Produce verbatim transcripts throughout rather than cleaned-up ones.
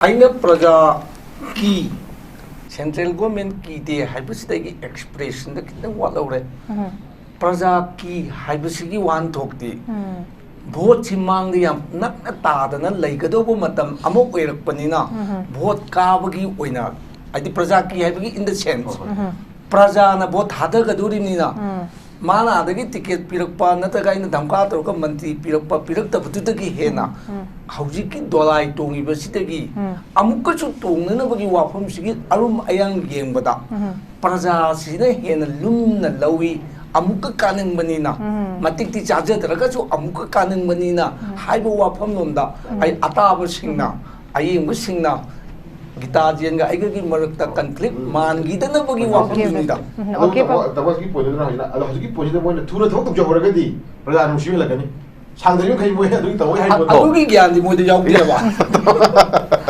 ꯑꯩꯅ ꯄ꯭ꯔꯖꯥ ꯀꯤ, ꯁꯦꯟꯇ꯭ꯔꯦꯜ ꯒꯣꯔꯃꯦꯟ ꯀꯤꯗꯦ ꯍꯥꯏꯕꯁꯤꯗ ꯑꯩꯒꯤ ꯑꯦꯛꯁꯄ꯭ꯔꯦꯁꯟꯗ ꯈꯤꯇꯪ ꯋꯥꯠꯍꯧꯔꯦ꯫ ꯎꯝ꯫ ꯄ꯭ꯔꯖꯥ ꯀꯤ ꯍꯥꯏꯕꯁꯤꯒꯤ ꯋꯥꯍꯟꯊꯣꯛꯇꯤ ꯎꯝ꯫ ꯚꯣꯠꯁꯤ ꯃꯥꯡꯗ ꯌꯥꯝ ꯅꯛꯅ ꯇꯥꯗꯅ ꯂꯩꯒꯗꯧꯕ ꯃꯇꯝ ꯑꯃ ꯑꯣꯏꯔꯛꯄꯅꯤꯅ, ꯎꯝ꯫ ꯚꯣꯠ ꯀꯥꯕꯒꯤ ꯑꯣꯏꯅ, ꯍꯥꯏꯗꯤ ꯄ꯭ꯔꯖꯥ ꯀꯤ ꯍꯥꯏꯕꯒꯤ in the sense, ꯎꯝ꯫ ꯄ꯭ꯔꯖꯥꯅ ꯚꯣꯠ ꯊꯥꯗꯒꯗꯧꯔꯤꯕꯅꯤꯅ, ꯎꯝ꯫ ꯃꯥꯅ ꯑꯗꯒꯤ ꯇꯤꯀꯦꯠ ꯄꯤꯔꯛꯄ ꯅꯠꯇ꯭ꯔꯒ ꯑꯩꯅ ꯙꯝꯀꯥ ꯇꯧꯔꯒ ꯃꯟꯇ꯭ꯔꯤ ꯄꯤꯔꯛꯄ ꯄꯤꯔꯛꯇꯕꯗꯨꯗꯒꯤ ꯍꯦꯟꯅ ꯎꯝ꯫ ꯍꯧꯖꯤꯛꯀꯤ ꯗꯣꯂꯥꯏ ꯇꯣꯡꯉꯤꯕꯁꯤꯗꯒꯤ ꯎꯝ꯫ ꯑꯃꯨꯛꯀꯁꯨ ꯇꯣꯡꯅꯅꯕꯒꯤ ꯋꯥꯐꯝꯁꯤꯒꯤ ꯑꯔꯨꯝ ꯑꯌꯥꯡ ꯌꯦꯡꯕꯗ ꯎꯝ꯫ ꯄ꯭ꯔꯖꯥꯁꯤꯅ ꯍꯦꯟꯅ ꯂꯨꯝꯅ ꯂꯧꯏ꯫ ꯑꯃꯨꯛꯀ ꯀꯥꯅꯤꯡꯕꯅꯤꯅ, ꯎꯝ꯫ ꯃꯇꯤꯛꯇꯤ ꯆꯥꯖꯗ꯭ꯔꯒꯁꯨ ꯑꯃꯨꯛꯀ ꯀꯥꯅꯤꯡꯕꯅꯤꯅ ꯎꯝ꯫ ꯍꯥꯏꯕ ꯋꯥꯐꯝꯂꯣꯝꯗ ꯎꯝ꯫ ꯑꯩ ꯑꯇꯥꯕꯁꯤꯡꯅ, ꯎꯝ꯫ ꯑꯌꯦꯡꯕꯁꯤꯡꯅ ꯒꯤꯇꯥꯖꯦꯟꯒ ꯑꯩꯒꯒꯤ ꯃꯔꯛꯇ ꯀꯟꯐ꯭ꯂꯤꯛ ꯃꯥꯟꯈꯤꯗꯅꯕꯒꯤ ꯑꯣꯀꯦ, ꯋꯥꯐꯝꯗꯨꯅꯤꯗ꯫ ꯑꯣꯀꯦ꯫ ꯎꯝ, ꯑꯗꯨ ꯑꯣꯀꯦ, ꯄꯥꯕꯨꯡ꯫ ꯇꯕꯁꯀꯤ ꯄꯣꯏꯟꯗꯨꯅ ꯍꯧꯖꯤꯛꯅ, ꯑꯗꯣ ꯍꯧꯖꯤꯛꯀꯤ ꯄꯣꯏꯟꯁꯤꯗ ꯃꯣꯏꯅ ꯊꯨꯅ ꯊꯕꯛ ꯇꯧꯖꯍꯧꯔꯒꯗꯤ ꯄ꯭ꯔꯖꯥ ꯅꯨꯡꯁꯤꯕ ꯍꯦꯜꯂꯛꯀꯅꯤ꯫ ꯁꯥꯡꯗꯔꯤꯕ ꯃꯈꯩ ꯃꯣꯏ ꯑꯗꯨꯒꯤ ꯇꯧꯕꯒꯤ ꯍꯥꯏꯕ ꯑ-, ꯄꯣꯠꯇꯣ꯫ ꯑꯗꯨꯒꯤ ꯒ꯭ꯌꯥꯟꯗꯤ ꯃꯣꯏꯗ ꯌꯥꯎꯗꯦꯕ꯫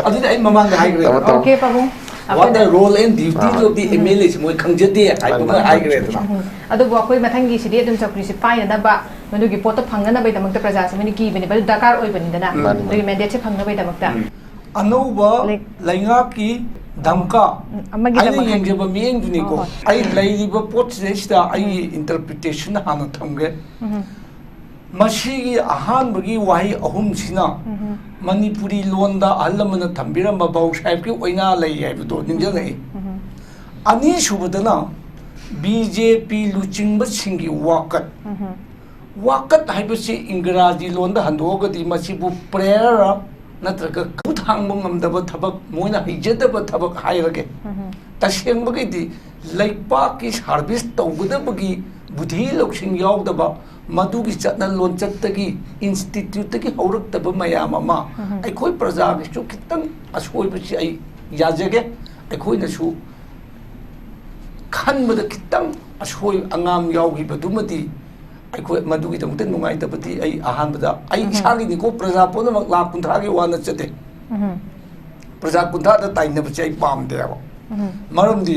ꯑꯗꯨꯗꯤ ꯑꯩ ꯃꯃꯥꯡꯗ ꯍꯥꯏꯈ꯭ꯔꯦ꯫ ꯇꯧꯔꯣ, ꯇꯧꯔꯣ꯫ ꯑꯣꯀꯦ, ꯄꯥꯕꯨꯡ꯫ What the ꯑꯩꯈꯣꯏꯅ role and duties ah. of the M L A ꯁꯤ ꯃꯣꯏ ꯈꯪꯖꯗꯦ ꯍꯥꯏꯕ ꯃꯥꯅꯤ, ꯑꯃ ꯃꯥꯅꯤ꯫ ꯍꯥꯏꯈ꯭ꯔꯦꯗꯅ꯫ ꯎꯝ꯫ ꯑꯗꯨꯕꯨ ꯑꯩꯈꯣꯏ ꯃꯊꯪꯒꯤꯁꯤꯗꯤ ꯑꯗꯨꯝ ꯆꯧꯀ꯭ꯔꯤꯁꯤ ꯄꯥꯏꯅꯅꯕ, ꯃꯗꯨꯒꯤ ꯄꯣꯠꯇꯣ ꯐꯪꯅꯅꯕꯒꯤꯗꯃꯛꯇ ꯄ꯭ꯔꯖꯥꯁꯦ ꯃꯣꯏꯅ ꯀꯤꯕꯅꯦꯕ, ꯑꯗꯨ ꯗꯔꯀꯥꯔ ꯑꯣꯏꯕꯅꯤꯗꯅ꯫ ꯃꯥꯅꯤ, ꯃꯥꯅꯤ꯫ ꯑꯗꯨꯒꯤ ꯃꯦꯟꯗꯦꯠꯁꯦ ꯐꯪꯅꯕꯒꯤꯗꯃꯛꯇ꯫ ꯎꯝ꯫ ꯑꯅꯧꯕ ꯂꯩ-, ꯂꯩꯉꯥꯛꯀꯤ ꯙꯝꯀꯥ, ꯎꯝ, ꯑꯃꯒꯤꯗꯃꯛ ꯑꯩꯅ ꯍꯥꯏ-, ꯌꯦꯡꯖꯕ ꯃꯤꯠꯌꯦꯡꯗꯨꯅꯤꯀꯣ꯫ ꯍꯣꯏ, ꯍꯣꯏ꯫ ꯑꯩ ꯂꯩꯔꯤꯕ ꯄꯣꯠꯁꯤꯗꯩꯁꯤꯗ ꯑꯩꯒꯤ ꯎꯝ꯫ Interpretation ꯍꯥꯟꯅ ꯊꯝꯒꯦ꯫ ꯎꯝ꯫ ꯃꯁꯤꯒꯤ ꯑꯍꯥꯟꯕꯒꯤ ꯋꯥꯍꯩ ꯑꯍꯨꯝꯁꯤꯅ ꯎꯝ꯫ ꯃꯅꯤꯄꯨꯔꯤ ꯂꯣꯟꯗ ꯑꯍꯜ ꯂꯃꯟꯅ ꯊꯝꯕꯤꯔꯝꯕ ꯕꯥꯎ ꯁꯥꯍꯦꯕꯀꯤ ꯑꯣꯏꯅꯥ ꯂꯩ ꯍꯥꯏꯕꯗꯣ ꯅꯤꯡꯁꯤꯡꯉꯛꯏ꯫ ꯎꯝ꯫ ꯑꯅꯤꯁꯨꯕꯗꯅ B J P ꯂꯨꯆꯤꯡꯕꯁꯤꯡꯒꯤ ꯋꯥꯀꯠ꯫ ꯎꯝ꯫ ꯋꯥꯀꯠ ꯍꯥꯏꯕꯁꯤ ꯏꯪꯒ꯭ꯔꯥꯖꯤ ꯂꯣꯟꯗ ꯍꯟꯗꯣꯛꯑꯒꯗꯤ ꯃꯁꯤꯕꯨ prayer ꯅꯠꯇ꯭ꯔꯒ ꯈꯨꯠ ꯍꯥꯡꯕ ꯉꯝꯗꯕ ꯊꯕꯛ, ꯃꯣꯏꯅ ꯍꯩꯖꯗꯕ ꯊꯕꯛ ꯍꯥꯏꯔꯒꯦ꯫ ꯎꯝ꯫ ꯇꯁꯦꯡꯕꯒꯤꯗꯤ ꯂꯩꯄꯥꯛꯀꯤ service ꯇꯧꯒꯗꯕꯒꯤ ꯕꯨꯙꯤ ꯂꯧꯁꯤꯡ ꯌꯥꯎꯗꯕ, ꯃꯗꯨꯒꯤ ꯆꯠꯅ ꯂꯣꯟꯆꯠꯇꯒꯤ, instituteꯇꯒꯤ ꯍꯧꯔꯛꯇꯕ ꯃꯌꯥꯝ ꯑꯃ ꯎꯝ꯫ ꯑꯩꯈꯣꯏ ꯄ꯭ꯔꯖꯥꯒꯤꯁꯨ ꯈꯤꯇꯪ ꯑꯁꯣꯏꯕꯁꯤ ꯑꯩ ꯌꯥꯖꯒꯦ꯫ ꯑꯩꯈꯣꯏꯅꯁꯨ ꯈꯟꯕꯗ ꯈꯤꯇꯪ ꯑꯁꯣꯏ ꯑꯉꯥꯝ ꯌꯥꯎꯈꯤꯕꯗꯨꯃꯗꯤ ꯑꯩꯈꯣꯏ ꯃꯗꯨꯒꯤꯗꯃꯛꯇ ꯅꯨꯡꯉꯥꯏꯇꯕꯗꯤ ꯑꯩ ꯑꯍꯥꯟꯕꯗ ꯑꯩ ꯎꯝ꯫ ꯏꯁꯥꯒꯤꯅꯤꯀꯣ, ꯄ꯭ꯔꯖꯥ ꯄꯨꯝꯅꯃꯛ ꯂꯥꯈ ꯀꯨꯟꯊ꯭ꯔꯥꯒꯤ ꯋꯥ ꯅꯠꯆꯗꯦ꯫ ꯎꯝ꯫ ꯄ꯭ꯔꯖꯥ ꯀꯨꯟꯊ꯭ꯔꯥꯗ ꯇꯥꯏꯅꯕꯁꯦ ꯑꯩ ꯄꯥꯝꯗꯦꯕ꯫ ꯎꯝ꯫ ꯃꯔꯝꯗꯤ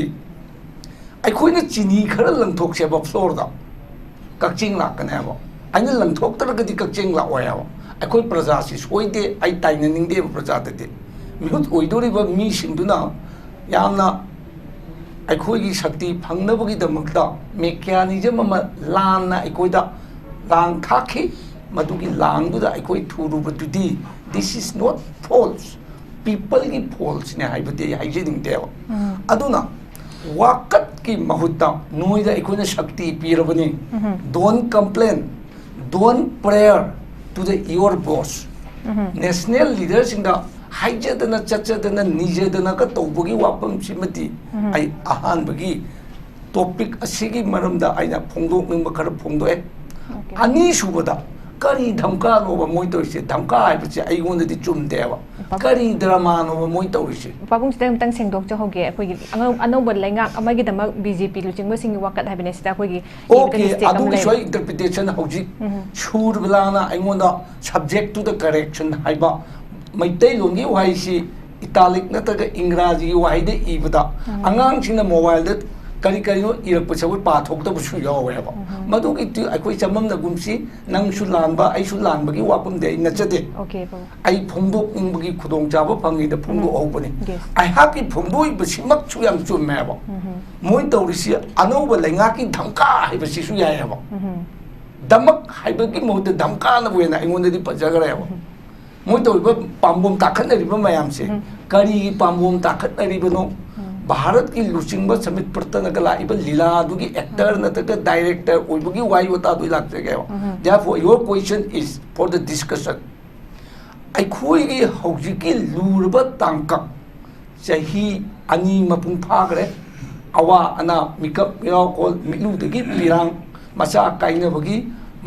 ꯑꯩꯈꯣꯏꯅ ꯆꯤꯅꯤ ꯈꯔ ꯂꯪꯊꯣꯛꯁꯦꯕ floorꯗ, ꯀꯛꯆꯦꯡ ꯂꯥꯛꯀꯅꯦꯕ꯫ ꯑꯩꯅ ꯂꯪꯊꯣꯛꯇ꯭ꯔꯒꯗꯤ ꯀꯛꯆꯦꯡ ꯂꯥꯛꯑꯣꯏ ꯍꯥꯏꯕ꯫ ꯑꯩꯈꯣꯏ ꯄ꯭ꯔꯖꯥꯁꯤ ꯁꯣꯏꯗꯦ, ꯑꯩ ꯇꯥꯏꯅꯅꯤꯡꯗꯦꯕ ꯄ꯭ꯔꯖꯥꯗꯗꯤ꯫ ꯃꯤꯍꯨꯠ ꯑꯣꯏꯗꯧꯔꯤꯕ ꯃꯤꯁꯤꯡꯗꯨꯅ ꯌꯥꯝꯅ ꯑꯩꯈꯣꯏꯒꯤ ꯁꯛꯇꯤ ꯐꯪꯅꯕꯒꯤꯗꯃꯛꯇ ꯃꯦꯀꯥꯅꯤꯖꯝ ꯑꯃ ꯂꯥꯟꯅ ꯑꯩꯈꯣꯏꯗ ꯂꯥꯡ ꯊꯥꯛꯈꯤ꯫ ꯃꯗꯨꯒꯤ ꯂꯥꯡꯗꯨꯗ ꯑꯩꯈꯣꯏ ꯊꯨꯔꯨꯕꯗꯨꯗꯤ, this is not fault, ꯄꯤꯄꯜꯒꯤ ꯐꯣꯜꯁꯅꯦ ꯍꯥꯏꯕꯗꯤ ꯑꯩ ꯍꯥꯏꯖꯅꯤꯡꯗꯦꯕ꯫ ꯑꯗꯨꯅ ꯋꯥꯀꯠꯀꯤ ꯃꯍꯨꯠꯇ ꯅꯣꯏꯗ ꯑꯩꯈꯣꯏꯅ ꯁꯛꯇꯤ ꯄꯤꯔꯕꯅꯤ꯫ Don't complain, don't prayer to the your boss꯫ National ꯂꯤꯗꯔꯁꯤꯡꯗ ꯍꯥꯏꯖꯗꯅ ꯆꯠꯆꯗꯅ ꯅꯤꯖꯗꯅꯒ ꯇꯧꯕꯒꯤ ꯋꯥꯐꯝꯁꯤꯃꯗꯤ ꯑꯩ ꯑꯍꯥꯟꯕꯒꯤ ꯇꯣꯄꯤꯛ ꯑꯁꯤꯒꯤ ꯃꯔꯝꯗ ꯑꯩꯅ ꯐꯣꯡꯗꯣꯛꯅꯤꯡꯕ ꯈꯔ ꯐꯣꯡꯗꯣꯛꯑꯦ꯫ ꯑꯅꯤꯁꯨꯕꯗ, ꯀꯔꯤ ꯙꯝꯀꯥꯅꯣꯕ ꯃꯣꯏ ꯇꯧꯔꯤꯁꯦ? ꯙꯝꯀꯥ ꯍꯥꯏꯕꯁꯦ ꯑꯩꯉꯣꯟꯗꯗꯤ ꯆꯨꯝꯗꯦꯕ꯫ ꯀꯔꯤ ꯗ꯭ꯔꯃꯥꯅꯣꯕ ꯃꯣꯏ ꯇꯧꯔꯤꯁꯦ? ꯄꯥꯕꯨꯡꯁꯤꯗ ꯑꯃꯨꯛꯇꯪ ꯁꯦꯡꯗꯣꯛꯆꯍꯧꯒꯦ꯫ ꯑꯩꯈꯣꯏꯒꯤ ꯑꯉꯧ- ꯑꯅꯧꯕ ꯂꯩꯉꯥꯛ ꯑꯃꯒꯤꯗꯃꯛ ꯕꯤ ꯖꯦ ꯄꯤ ꯂꯨꯆꯤꯡꯕꯁꯤꯡꯒꯤ ꯋꯥꯀꯠ ꯍꯥꯏꯕꯅꯦ ꯁꯤꯗ ꯑꯩꯈꯣꯏꯒꯤ ꯏꯕꯗ ꯑꯣꯀꯦ, mistake ꯑꯃ ꯑꯗꯨꯒꯤ ꯂꯩꯔꯦ꯫ ꯁ꯭ꯋꯥꯏ ꯏꯟꯇꯔꯄ꯭ꯔꯤꯇꯦꯁꯟ ꯍꯧꯖꯤꯛ ꯁꯨꯔꯕꯂꯥꯅ ꯑꯩꯉꯣꯟꯗ subject to the correction ꯍꯥꯏꯕ ꯃꯩꯇꯩꯂꯣꯟꯒꯤ ꯋꯥꯍꯩꯁꯤ ꯏꯇꯥꯂꯤꯛ ꯅꯠꯇ꯭ꯔꯒ ꯏꯪꯒ꯭ꯔꯥꯖꯤꯒꯤ ꯋꯥꯍꯩꯗ ꯏꯕꯗ ꯑꯉꯥꯡꯁꯤꯡꯅ ꯃꯣꯕꯥꯏꯜꯗ ꯀꯔꯤ ꯀꯔꯤꯅꯣ ꯏꯔꯛꯄꯁꯦ ꯑꯩꯈꯣꯏ ꯄꯥꯊꯣꯛꯇꯕꯁꯨ ꯌꯥꯎꯋꯦꯕ꯫ ꯃꯗꯨꯒꯤꯗꯤ ꯑꯩꯈꯣꯏ ꯆꯃꯝꯅꯒꯨꯝꯁꯤ, ꯅꯪꯁꯨ ꯂꯥꯟꯕ ꯑꯩꯁꯨ ꯂꯥꯟꯕꯒꯤ ꯋꯥꯐꯝꯗꯤ ꯑꯩ ꯅꯠꯆꯗꯦ꯫ ꯑꯣꯀꯦ, ꯄꯥꯕꯨꯡ꯫ ꯑꯩ ꯐꯣꯡꯗꯣꯛꯅꯤꯡꯕꯒꯤ ꯈꯨꯗꯣꯡꯆꯥꯕ ꯐꯪꯉꯤꯗ ꯐꯣꯡꯗꯣꯛꯍꯧꯕꯅꯤ꯫ Yes. ꯑꯩꯍꯥꯛꯀꯤ ꯐꯣꯡꯗꯣꯛꯏꯕꯁꯤꯃꯛꯁꯨ ꯌꯥꯝ ꯆꯨꯝꯃꯦꯕ꯫ ꯃꯣꯏ ꯇꯧꯔꯤꯁꯤ ꯑꯅꯧꯕ ꯂꯩꯉꯥꯛꯀꯤ ꯙꯝꯀꯥ ꯍꯥꯏꯕꯁꯤꯁꯨ ꯌꯥꯏꯑꯕ꯫ ꯗꯃꯛ ꯍꯥꯏꯕꯒꯤ ꯃꯍꯨꯠꯇ ꯙꯝꯀꯥꯅꯕꯨ ꯍꯦꯟꯅ ꯑꯩꯉꯣꯟꯗꯗꯤ ꯐꯖꯈ꯭ꯔꯦꯕ꯫ ꯃꯣꯏ ꯇꯧꯔꯤꯕ ꯄꯥꯝꯕꯣꯝ ꯇꯥꯈꯠꯅꯔꯤꯕ ꯃꯌꯥꯝꯁꯦ ꯀꯔꯤꯒꯤ ꯄꯥꯝꯕꯣꯝ ꯇꯥꯈꯠꯅꯔꯤꯕꯅꯣ? ꯚꯥꯔꯠꯀꯤ ꯂꯨꯆꯤꯡꯕ ꯁꯃꯤꯠ ꯄ꯭ꯔꯇꯅꯒ ꯂꯥꯛꯏꯕ ꯂꯤꯂꯥꯗꯨꯒꯤ ꯑꯦꯛꯇꯔ ꯅꯠꯇ꯭ꯔꯒ ꯗꯥꯏꯔꯦꯛꯇꯔ ꯑꯣꯏꯕꯒꯤ ꯋꯥꯍꯩ ꯋꯥꯇꯥꯗꯨ ꯑꯩ ꯂꯥꯛꯆꯒꯦꯕ꯫ Therefore, your question is for the discussion. ꯑꯩꯈꯣꯏꯒꯤ ꯍꯧꯖꯤꯛꯀꯤ ꯂꯨꯔꯕ ꯇꯥꯡꯀꯛ ꯆꯍꯤ ꯑꯅꯤ ꯃꯄꯨꯡ ꯐꯥꯈ꯭ꯔꯦ꯫ ꯑꯋꯥ ꯑꯅꯥ, ꯃꯤꯀꯞ ꯃꯤꯔꯥꯎꯈꯣꯜ, ꯃꯤꯠꯂꯨꯗꯒꯤ ꯄꯤꯔꯥꯡ, ꯃꯆꯥ ꯀꯥꯏꯅꯕꯒꯤ,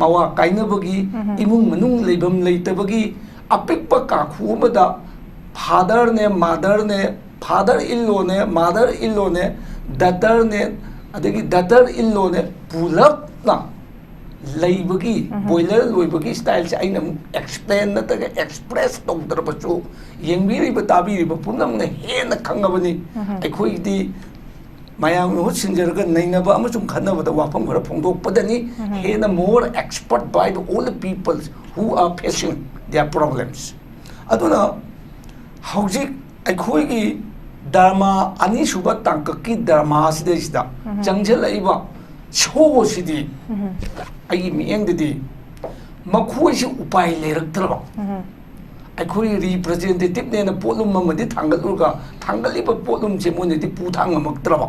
ꯃꯋꯥ ꯀꯥꯏꯅꯕꯒꯤ, ꯏꯃꯨꯡ ꯃꯅꯨꯡ ꯂꯩꯐꯝ ꯂꯩꯇꯕꯒꯤ, ꯑꯄꯤꯛꯄ ꯀꯥꯈꯨ ꯑꯃꯗ ꯐꯥꯗꯔꯅꯦ, ꯃꯥꯗꯔꯅꯦ, ꯐꯥꯗꯔ ꯏꯟꯂꯣꯅꯦ, ꯃꯥꯗꯔ ꯏꯟꯂꯣꯅꯦ, ꯗꯇꯔꯅꯦ, ꯑꯗꯒꯤ ꯗꯇꯔ ꯏꯟꯂꯣꯅꯦ, ꯄꯨꯂꯞꯅ ꯂꯩꯕꯒꯤ, ꯕꯣꯏꯂꯔ ꯂꯣꯏꯕꯒꯤ ꯁ꯭ꯇꯥꯏꯜꯁꯦ ꯑꯩꯅ ꯑꯃꯨꯛ ꯑꯦꯛꯁꯄ꯭ꯂꯦꯟ ꯅꯠꯇ꯭ꯔꯒ ꯑꯦꯛꯁꯄ꯭ꯔꯦꯁ ꯇꯧꯗ꯭ꯔꯕꯁꯨ, ꯌꯦꯡꯕꯤꯔꯤꯕ ꯇꯥꯕꯤꯔꯤꯕ ꯄꯨꯝꯅꯃꯛꯅ ꯍꯦꯟꯅ ꯈꯪꯉꯕꯅꯤ꯫ ꯑꯩꯈꯣꯏꯒꯤꯗꯤ ꯃꯌꯥꯝꯒꯤ ꯃꯍꯨꯠ ꯁꯤꯟꯖꯔꯒ ꯅꯩꯅꯕ ꯑꯃꯁꯨꯡ ꯈꯟꯅꯕꯗ ꯋꯥꯐꯝ ꯈꯔ ꯐꯣꯡꯗꯣꯛꯄꯗꯅꯤ ꯍꯦꯟꯅ more expert by the all the people who are facing their problems꯫ ꯑꯗꯨꯅ ꯍꯧꯖꯤꯛ ꯑꯩꯈꯣꯏꯒꯤ ꯗꯔꯃꯥ, ꯑꯅꯤꯁꯨꯕ ꯇꯥꯡꯀꯛꯀꯤ ꯗꯔꯃꯥ ꯑꯁꯤꯗꯩꯁꯤꯗ ꯆꯪꯁꯤꯜꯂꯛꯏꯕ ꯁꯣꯁꯤꯗꯤ ꯑꯩꯒꯤ ꯃꯤꯠꯌꯦꯡꯗꯗꯤ ꯃꯈꯣꯏꯁꯤ ꯎꯄꯥꯏ ꯂꯩꯔꯛꯇ꯭ꯔꯕ꯫ ꯑꯩꯈꯣꯏ ꯔꯤꯄ꯭ꯔꯖꯦꯟꯇꯦꯇꯤꯚꯅꯦꯅ ꯄꯣꯠꯂꯨꯝ ꯑꯃꯗꯤ ꯊꯥꯡꯒꯠꯂꯨꯔꯒ, ꯊꯥꯡꯒꯠꯂꯤꯕ ꯄꯣꯠꯂꯨꯝꯁꯦ ꯃꯣꯏꯅꯗꯤ ꯄꯨ ꯊꯥꯡ ꯉꯝꯃꯛꯇ꯭ꯔꯕ꯫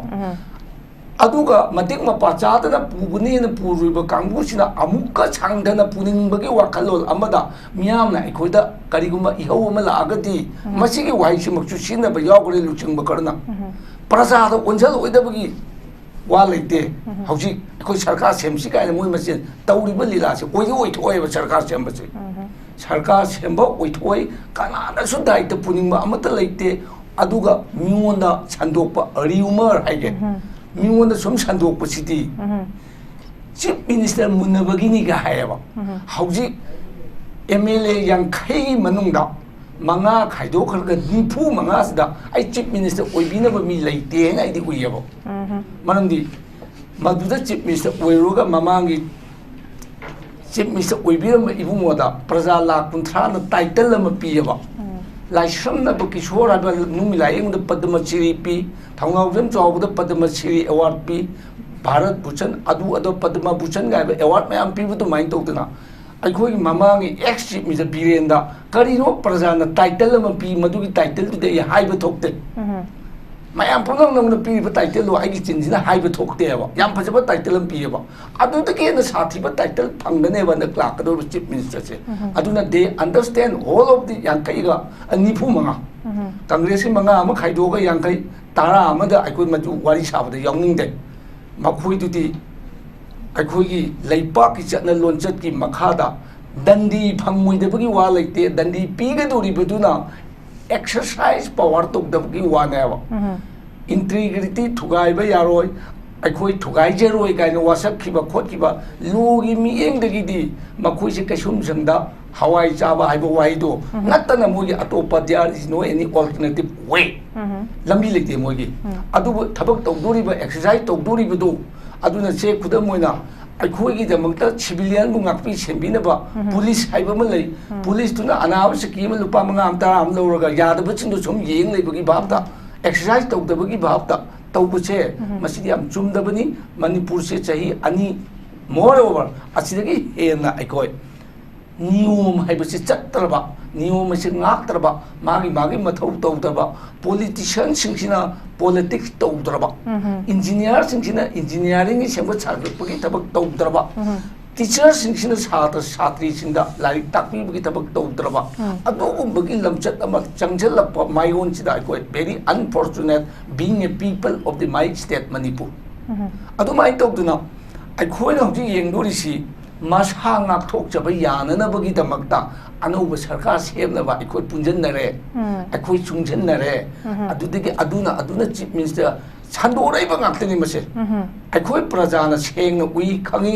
ꯑꯗꯨꯒ ꯃꯇꯤꯛ ꯃꯄꯥ ꯆꯥꯗꯅ ꯄꯨꯒꯅꯦꯅ ꯄꯨꯔꯨꯔꯤꯕ ꯀꯥꯡꯕꯨꯁꯤꯅ ꯑꯃꯨꯛꯀ ꯁꯥꯡꯊꯅ ꯄꯨꯅꯤꯡꯕꯒꯤ ꯋꯥꯈꯜꯂꯣꯟ ꯑꯃꯗ ꯃꯤꯌꯥꯝꯅ ꯑꯩꯈꯣꯏꯗ ꯀꯔꯤꯒꯨꯝꯕ ꯏꯍꯧ ꯑꯃ ꯂꯥꯛꯑꯒꯗꯤ, ꯃꯁꯤꯒꯤ ꯋꯥꯍꯩꯁꯤꯃꯛꯁꯨ ꯁꯤꯖꯤꯟꯅꯕ ꯌꯥꯎꯈ꯭ꯔꯦ ꯂꯨꯆꯤꯡꯕ ꯈꯔꯅ꯫ ꯄ꯭ꯔꯖꯥꯗ ꯑꯣꯟꯁꯤꯜꯂꯣꯏꯗꯕꯒꯤ ꯋꯥ ꯂꯩꯇꯦ꯫ ꯍꯧꯖꯤꯛ ꯑꯩꯈꯣꯏ ꯁꯔꯀꯥꯔ ꯁꯦꯝꯁꯤ ꯀꯥꯏꯅ ꯃꯣꯏ ꯃꯁꯦꯟ ꯇꯧꯔꯤꯕ ꯂꯤꯂꯥꯁꯦ ꯑꯣꯏꯗꯤ ꯑꯣꯏꯊꯣꯛꯑꯣꯏꯕ ꯁꯔꯀꯥꯔ ꯁꯦꯝꯕꯁꯦ꯫ ꯁꯔꯀꯥꯔ ꯁꯦꯝꯕ ꯑꯣꯏꯊꯣꯛꯑꯣꯏ, ꯀꯅꯥꯅꯁꯨ ꯗꯥꯏꯇ ꯄꯨꯅꯤꯡꯕ ꯑꯃꯠꯇ ꯂꯩꯇꯦ꯫ ꯑꯗꯨꯒ ꯃꯤꯉꯣꯟꯗ ꯁꯟꯗꯣꯛꯄ, ꯔꯤꯌꯨꯃꯔ ꯍꯥꯏꯒꯦ, ꯃꯤꯉꯣꯟꯗ ꯁꯨꯝ ꯁꯟꯗꯣꯛꯄꯁꯤꯗꯤ ꯆꯤꯐ ꯃꯤꯅꯤꯁꯇꯔ ꯃꯨꯟꯅꯕꯒꯤꯅꯤꯒ ꯍꯥꯏꯌꯦꯕ꯫ ꯍꯧꯖꯤꯛ ꯑꯦꯝ ꯑꯦꯜ ꯑꯦ ꯌꯥꯡꯈꯩꯒꯤ ꯃꯅꯨꯡꯗ ꯃꯉꯥ ꯈꯥꯏꯗꯣꯛꯈ꯭ꯔꯒ ꯅꯤꯐꯨ ꯃꯉꯥꯁꯤꯗ ꯑꯩ ꯆꯤꯐ ꯃꯤꯅꯤꯁꯇꯔ ꯑꯣꯏꯕꯤꯅꯕ ꯃꯤ ꯂꯩꯇꯦ ꯍꯥꯏꯅ ꯑꯩꯗꯤ ꯎꯏꯌꯦꯕ꯫ ꯃꯔꯝꯗꯤ ꯃꯗꯨꯗ ꯆꯤꯐ ꯃꯤꯅꯤꯁꯇꯔ ꯑꯣꯏꯔꯨꯔꯒ ꯃꯃꯥꯡꯒꯤ ꯆꯤꯐ ꯃꯤꯅꯤꯁꯇꯔ ꯑꯣꯏꯕꯤꯔꯝꯕ ꯏꯕꯨꯡꯉꯣꯗ ꯄ꯭ꯔꯖꯥ ꯂꯥꯈ ꯀꯨꯟꯊ꯭ꯔꯥꯅ ꯇꯥꯏꯇꯜ ꯑꯃ ꯄꯤꯌꯦꯕ꯫ ꯂꯥꯏꯁ꯭ꯔꯝꯅꯕ ꯀꯤꯁꯣꯔ ꯍꯥꯏꯕ ꯅꯨꯃꯤꯠ ꯂꯥꯏꯌꯦꯡꯕꯗ ꯄꯗꯃ ꯁꯤꯔꯤ ꯄꯤ, ꯊꯧꯅꯥꯎꯖꯝ ꯆꯥꯎꯕꯗ ꯄꯗꯃ ꯁꯤꯔꯤ ꯑꯦꯋꯥꯔꯗ ꯄꯤ, ꯚꯥꯔꯠ ꯚꯨꯁꯟ, ꯑꯗꯨ ꯑꯗꯣ ꯄꯗꯃ ꯚꯨꯁꯟꯒ ꯍꯥꯏꯕ ꯑꯦꯋꯥꯔꯗ ꯃꯌꯥꯝ ꯄꯤꯕ ꯑꯗꯨꯃꯥꯏꯅ ꯇꯧꯗꯅ, ꯑꯩꯈꯣꯏꯒꯤ ꯃꯃꯥꯡꯒꯤ ꯑꯦꯛꯁ ꯆꯤꯐ ꯃꯤꯅꯤꯁꯇꯔ ꯕꯤꯔꯦꯟꯗ ꯀꯔꯤꯅꯣ ꯄ꯭ꯔꯖꯥꯅ ꯇꯥꯏꯇꯜ ꯑꯃ ꯄꯤ, ꯃꯗꯨꯒꯤ ꯇꯥꯏꯇꯜꯗꯨꯗꯤ ꯑꯩ ꯍꯥꯏꯕ ꯊꯣꯛꯇꯦ꯫ ꯃꯌꯥꯝ ꯄꯨꯝꯅꯃꯛꯅ ꯄꯤꯔꯤꯕ ꯇꯥꯏꯇꯜꯗꯣ ꯑꯩꯒꯤ ꯆꯤꯟꯁꯤꯅ ꯍꯥꯏꯕ ꯊꯣꯛꯇꯦꯕ꯫ ꯌꯥꯝ ꯐꯖꯕ ꯇꯥꯏꯇꯜ ꯑꯃ ꯄꯤꯌꯦꯕ꯫ ꯑꯗꯨꯗꯒꯤ ꯍꯦꯟꯅ ꯁꯥꯊꯤꯕ ꯇꯥꯏꯇꯜ ꯐꯪꯒꯅꯦꯕ ꯍꯟꯗꯛ ꯂꯥꯛꯀꯗꯧꯔꯤꯕ ꯆꯤꯐ ꯃꯤꯅꯤꯁꯇꯔꯁꯦ꯫ ꯑꯗꯨꯅ they understand whole of the ꯌꯥꯡꯈꯩꯒ, ꯑ, ꯅꯤꯐꯨ ꯃꯉꯥ꯫ ꯀꯪꯒ꯭ꯔꯦꯁꯀꯤ ꯃꯉꯥ ꯑꯃ ꯈꯥꯏꯗꯣꯛꯑꯒ ꯌꯥꯡꯈꯩ, ꯇꯔꯥ ꯑꯃꯗ ꯑꯩꯈꯣꯏ ꯃꯗꯨ ꯋꯥꯔꯤ ꯁꯥꯕꯗ ꯌꯥꯎꯅꯤꯡꯗꯦ꯫ ꯃꯈꯣꯏꯗꯨꯗꯤ ꯑꯩꯈꯣꯏꯒꯤ ꯂꯩꯄꯥꯛꯀꯤ ꯆꯠꯅ ꯂꯣꯟꯆꯠꯀꯤ ꯃꯈꯥꯗ ꯗꯟꯗꯤ ꯐꯪꯉꯣꯏꯗꯕꯒꯤ ꯋꯥ ꯂꯩꯇꯦ꯫ ꯗꯟꯗꯤ ꯄꯤꯒꯗꯧꯔꯤꯕꯗꯨꯅ ꯑꯦꯛꯁꯔꯁꯥꯏꯁ ꯄꯋꯥꯔ ꯇꯧꯗꯕꯒꯤ ꯋꯥꯅꯦꯕ꯫ ꯏꯟꯇꯤꯒ꯭ꯔꯤꯇꯤ ꯊꯨꯒꯥꯏꯕ ꯌꯥꯔꯣꯏ, ꯑꯩꯈꯣꯏ ꯊꯨꯒꯥꯏꯖꯔꯣꯏ ꯀꯥꯏꯅ ꯋꯥꯁꯛꯈꯤꯕ ꯈꯣꯠꯈꯤꯕ ꯂꯣꯒꯤ ꯃꯤꯠꯌꯦꯡꯗꯒꯤꯗꯤ ꯃꯈꯣꯏꯁꯦ ꯀꯩꯁꯨꯝꯁꯪꯗ ꯍꯋꯥꯏ ꯆꯥꯕ ꯍꯥꯏꯕ ꯋꯥꯍꯩꯗꯣ ꯅꯠꯇꯅ ꯃꯣꯏꯒꯤ ꯑꯇꯣꯞꯄ there is no any alternative way꯫ ꯂꯝꯕꯤ ꯂꯩꯇꯦ ꯃꯣꯏꯒꯤ꯫ ꯑꯗꯨꯕꯨ ꯊꯕꯛ ꯇꯧꯗꯣꯔꯤꯕ, ꯑꯦꯛꯁꯔꯁꯥꯏꯁ ꯇꯧꯗꯣꯔꯤꯕꯗꯣ, ꯑꯗꯨꯅ ꯁꯦ ꯈꯨꯗꯝ ꯑꯣꯏꯅ ꯑꯩꯈꯣꯏꯒꯤꯗꯃꯛꯇ ꯁꯤꯚꯤꯂꯤꯌꯟꯕꯨ ꯉꯥꯛꯄꯤ ꯁꯦꯟꯕꯤꯅꯕ ꯄꯨꯂꯤꯁ ꯍꯥꯏꯕ ꯑꯃ ꯂꯩ꯫ ꯄꯨꯂꯤꯁꯇꯨꯅ ꯑꯅꯥꯕ ꯁꯤꯛꯀꯤ ꯑꯃ ꯂꯨꯄꯥ ꯃꯉꯥ ꯑꯃ, ꯇꯔꯥ ꯑꯃ ꯂꯧꯔꯒ ꯌꯥꯗꯕꯁꯤꯡꯗꯨ ꯁꯨꯝ ꯌꯦꯡ ꯂꯩꯕꯒꯤ ꯚꯥꯞꯇ, ꯑꯦꯛꯁꯔꯁꯥꯏꯁ ꯇꯧꯗꯕꯒꯤ ꯚꯥꯞꯇ ꯇꯧꯕꯁꯦ, ꯃꯁꯤꯗꯤ ꯌꯥꯝ ꯆꯨꯝꯗꯕꯅꯤ꯫ ꯃꯅꯤꯄꯨꯔꯁꯦ ꯆꯍꯤ ꯑꯅꯤ, ꯃꯣꯔ ꯑꯣꯚꯔ, ꯑꯁꯤꯗꯒꯤ ꯍꯦꯟꯅ ꯑꯩꯈꯣꯏ ꯅꯤꯌꯣꯝ ꯍꯥꯏꯕꯁꯤ ꯆꯠꯇ꯭ꯔꯕ, ꯅꯤꯌꯣꯝ ꯑꯁꯤ ꯉꯥꯛꯇ꯭ꯔꯕ, ꯃꯥꯒꯤ ꯃꯥꯒꯤ ꯃꯊꯧ ꯇꯧꯗ꯭ꯔꯕ, ꯄꯣꯂꯤꯇꯤꯁꯤꯌꯟꯁꯤꯡꯁꯤꯅ ꯄꯣꯂꯤꯇꯤꯛꯁ ꯇꯧꯗ꯭ꯔꯕ, ꯏꯟꯖꯤꯅꯤꯌꯥꯔꯁꯤꯡꯁꯤꯅ ꯏꯟꯖꯤꯅꯤꯌꯥꯔꯤꯡꯒꯤ ꯁꯦꯝꯒꯠ ꯁꯥꯒꯠꯄꯒꯤ ꯊꯕꯛ ꯇꯧꯗ꯭ꯔꯕ, ꯇꯤꯆꯔꯁꯤꯡꯁꯤꯅ ꯁꯥꯇ꯭ꯔ ꯁꯥꯇ꯭ꯔꯤꯁꯤꯡꯗ ꯂꯥꯏꯔꯤꯛ ꯇꯥꯛꯄꯤꯕꯒꯤ ꯊꯕꯛ ꯇꯧꯗ꯭ꯔꯕ, ꯑꯗꯨꯒꯨꯝꯕꯒꯤ ꯂꯝꯆꯠ ꯑꯃ ꯆꯪꯁꯤꯜꯂꯛꯄ ꯃꯥꯏꯑꯣꯟꯁꯤꯗ ꯑꯩꯈꯣꯏ very unfortunate being a people of the my state Manipur꯫ ꯑꯗꯨꯃꯥꯏꯅ ꯇꯧꯗꯅ ꯑꯩꯈꯣꯏꯅ ꯍꯧꯖꯤꯛ ꯌꯦꯡꯗꯣꯔꯤꯁꯤ ꯃꯁꯥ ꯉꯥꯛꯊꯣꯛꯆꯕ ꯌꯥꯅꯅꯕꯒꯤꯗꯃꯛꯇ ꯑꯅꯧꯕ ꯁꯔꯀꯥꯔ ꯁꯦꯝꯅꯕ ꯑꯩꯈꯣꯏ ꯄꯨꯟꯁꯤꯟꯅꯔꯦ, ꯑꯩꯈꯣꯏ ꯆꯨꯡꯁꯤꯟꯅꯔꯦ꯫ ꯑꯗꯨꯗꯒꯤ ꯑꯗꯨꯅ ꯑꯗꯨꯅ ꯆꯤꯐ ꯃꯤꯅꯤꯁꯇꯔ ꯁꯟꯗꯣꯔꯛꯏꯕ ꯉꯥꯛꯇꯅꯤ ꯃꯁꯦ꯫ ꯑꯩꯈꯣꯏ ꯄ꯭ꯔꯖꯥꯅ ꯁꯦꯡꯅ ꯎꯏ, ꯈꯪꯉꯤ꯫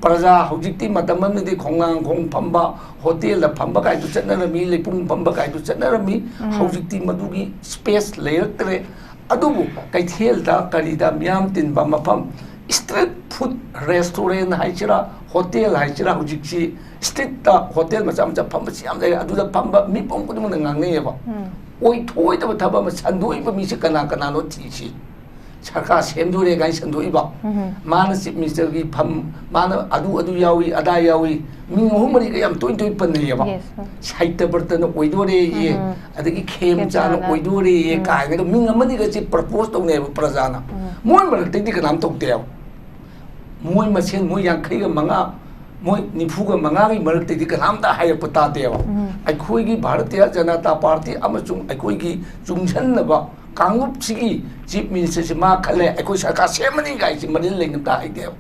ꯄ꯭ꯔꯖꯥ ꯍꯧꯖꯤꯛꯇꯤ ꯃꯇꯝ ꯑꯃꯗꯗꯤ ꯈꯣꯡꯅꯥꯡ ꯈꯣꯡ ꯐꯝꯕ, ꯍꯣꯇꯦꯜꯗ ꯐꯝꯕ ꯀꯥꯏꯗꯨ ꯆꯠꯅꯔꯝꯃꯤ, ꯂꯩꯄꯨꯡ ꯐꯝꯕ ꯀꯥꯏꯗꯨ ꯆꯠꯅꯔꯝꯃꯤ꯫ ꯍꯧꯖꯤꯛꯇꯤ ꯃꯗꯨꯒꯤ ꯁ꯭ꯄꯦꯁ ꯂꯩꯔꯛꯇ꯭ꯔꯦ꯫ ꯑꯗꯨꯕꯨ ꯀꯩꯊꯦꯜꯗ ꯀꯔꯤꯗ ꯃꯤꯌꯥꯝ ꯇꯤꯟꯕ ꯃꯐꯝ, ꯁ꯭ꯇ꯭ꯔꯤꯠ ꯐꯨꯗ ꯔꯦꯁꯇꯨꯔꯦꯟ ꯍꯥꯏꯁꯤꯔꯥ, ꯍꯣꯇꯦꯜ ꯍꯥꯏꯁꯤꯔꯥ, ꯍꯧꯖꯤꯛꯁꯤ ꯁ꯭ꯇ꯭ꯔꯤꯠꯇ ꯍꯣꯇꯦꯜ ꯃꯆꯥ ꯃꯆꯥ ꯐꯝꯕꯁꯤ ꯌꯥꯝ ꯂꯩꯔꯦ꯫ ꯑꯗꯨꯗ ꯐꯝꯕ ꯃꯤꯄꯨꯝ ꯈꯨꯗꯤꯡꯃꯛꯅ ꯉꯥꯡꯅꯩꯌꯦꯕ꯫ ꯑꯣꯏꯊꯣꯛꯑꯣꯏꯗꯕ ꯊꯕꯛ ꯑꯃ ꯁꯟꯗꯣꯛꯏꯕ ꯃꯤꯁꯤ ꯀꯅꯥ ꯀꯅꯥꯅꯣ ꯊꯤꯁꯤ꯫ ꯁꯔꯀꯥꯔ ꯁꯦꯝꯗꯣꯔꯦ ꯀꯥꯏꯅ ꯁꯟꯗꯣꯛꯏꯕ꯫ ꯃꯥꯅ ꯆꯤꯐ ꯃꯤꯅꯤꯁꯇꯔꯒꯤ ꯐꯝ, ꯃꯥꯅ ꯑꯗꯨ ꯑꯗꯨ ꯌꯥꯎꯏ, ꯑꯗꯥ ꯌꯥꯎꯏ, ꯃꯤꯡ ꯑꯍꯨꯝ ꯃꯔꯤꯒ ꯌꯥꯝ ꯇꯣꯏ ꯇꯣꯏ ꯄꯟꯅꯩꯌꯦꯕ꯫ Yes, sir. ꯁꯥꯍꯤꯇ꯭ꯌꯕ꯭ꯔꯇꯅ ꯑꯣꯏꯗꯣꯔꯦꯌꯦ, ꯑꯗꯒꯤ ꯈꯦꯝꯆꯥꯅ ꯈꯦꯝꯆꯥꯅ꯫ ꯑꯣꯏꯗꯣꯔꯦꯌꯦ ꯀꯥꯏꯅꯒ ꯃꯤꯡ ꯑꯃꯅꯤꯒꯁꯦ ꯄ꯭ꯔꯄꯣꯖ ꯇꯧꯅꯩꯌꯦꯕ ꯄ꯭ꯔꯖꯥꯅ꯫ ꯃꯣꯏ ꯃꯔꯛꯇꯒꯤ ꯀꯅꯥꯝ ꯇꯧꯗꯦꯕ꯫ ꯃꯣꯏ ꯃꯁꯦꯟ, ꯃꯣꯏ ꯌꯥꯡꯈꯩꯒ ꯃꯉꯥ, ꯃꯣꯏ ꯅꯤꯐꯨꯒ ꯃꯉꯥꯒꯤ ꯃꯔꯛꯇꯒꯤ ꯀꯅꯥꯝꯇ ꯍꯥꯏꯔꯛꯄ ꯇꯥꯗꯦꯕ꯫ ꯑꯩꯈꯣꯏꯒꯤ ꯚꯥꯔꯇꯤꯌ ꯖꯅꯇꯥ ꯄꯥꯔꯇꯤ ꯑꯃꯁꯨꯡ ꯑꯩꯈꯣꯏꯒꯤ ꯆꯨꯡꯁꯤꯟꯅꯕ ꯀꯥꯡꯂꯨꯞꯁꯤꯒꯤ ꯆꯤꯐ ꯃꯤꯅꯤꯁꯇꯔꯁꯤ ꯃꯥ ꯈꯜꯂꯦ, ꯑꯩꯈꯣꯏ ꯁꯔꯀꯥꯔ ꯁꯦꯝꯃꯅꯤ ꯀꯥꯏꯁꯤ ꯃꯔꯤꯜ ꯂꯩꯅꯕ ꯍꯥꯏꯗꯦꯕ꯫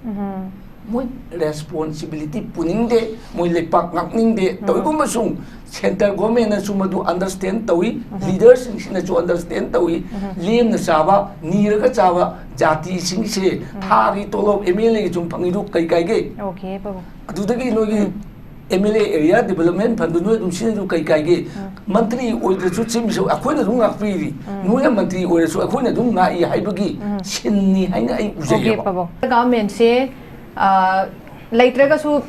ꯃꯣꯏ ꯔꯦꯁꯄꯣꯟꯁꯤꯕꯤꯂꯤꯇꯤ ꯄꯨꯅꯤꯡꯗꯦ, ꯃꯣꯏ ꯂꯩꯄꯥꯛ ꯉꯥꯛꯅꯤꯡꯗꯦ꯫ ꯇꯧꯏꯒꯨꯝꯕꯁꯨꯡ ꯁꯦꯟꯇꯔ ꯒꯣꯔꯃꯦꯟꯅꯁꯨ ꯃꯗꯨ ꯑꯟꯗꯔꯁ꯭ꯇꯦꯟ ꯇꯧꯏ, ꯂꯤꯗꯔꯁꯤꯡꯁꯤꯅꯁꯨ ꯑꯟꯗꯔꯁ꯭ꯇꯦꯟ ꯇꯧꯏ꯫ ꯂꯦꯝꯅ ꯆꯥꯕ, ꯅꯤꯔꯒ ꯆꯥꯕ ꯖꯥꯇꯤꯁꯤꯡꯁꯦ ꯊꯥꯒꯤ ꯇꯣꯂꯣꯞ ꯑꯦꯝ ꯑꯦꯜ ꯑꯦꯒꯤ ꯁꯨꯝ ꯐꯪꯉꯤꯗꯨ ꯀꯩ ꯀꯥꯏꯒꯦ? ꯑꯣꯀꯦ, ꯄꯥꯕꯨꯡ꯫ ꯑꯗꯨꯗꯒꯤ ꯅꯣꯏꯒꯤ M L A area development ꯐꯟꯗꯨ ꯅꯣꯏ ꯑꯗꯨꯝ ꯁꯤꯖꯤꯟꯅꯗꯨ ꯀꯩ ꯀꯥꯏꯒꯦ? ꯃꯟꯇ꯭ꯔꯤ ꯑꯣꯏꯗ꯭ꯔꯁꯨ ꯆꯤꯐ ꯃꯤꯅꯤꯁꯇꯔ ꯑꯩꯈꯣꯏꯅ ꯑꯗꯨꯝ ꯉꯥꯛꯄꯤꯔꯤ, ꯅꯣꯏꯅ ꯃꯟꯇ꯭ꯔꯤ ꯑꯣꯏꯔꯁꯨ ꯑꯩꯈꯣꯏꯅ ꯑꯗꯨꯝ ꯉꯥꯛꯏ ꯍꯥꯏꯕꯒꯤ ꯁꯤꯟꯅꯤ ꯍꯥꯏꯅ ꯑꯩ ꯎꯖꯩꯌꯦꯕ꯫ ꯒꯚꯔꯟꯃꯦꯟꯁꯦ ꯑ, ꯂꯩꯇ꯭ꯔꯒꯁꯨ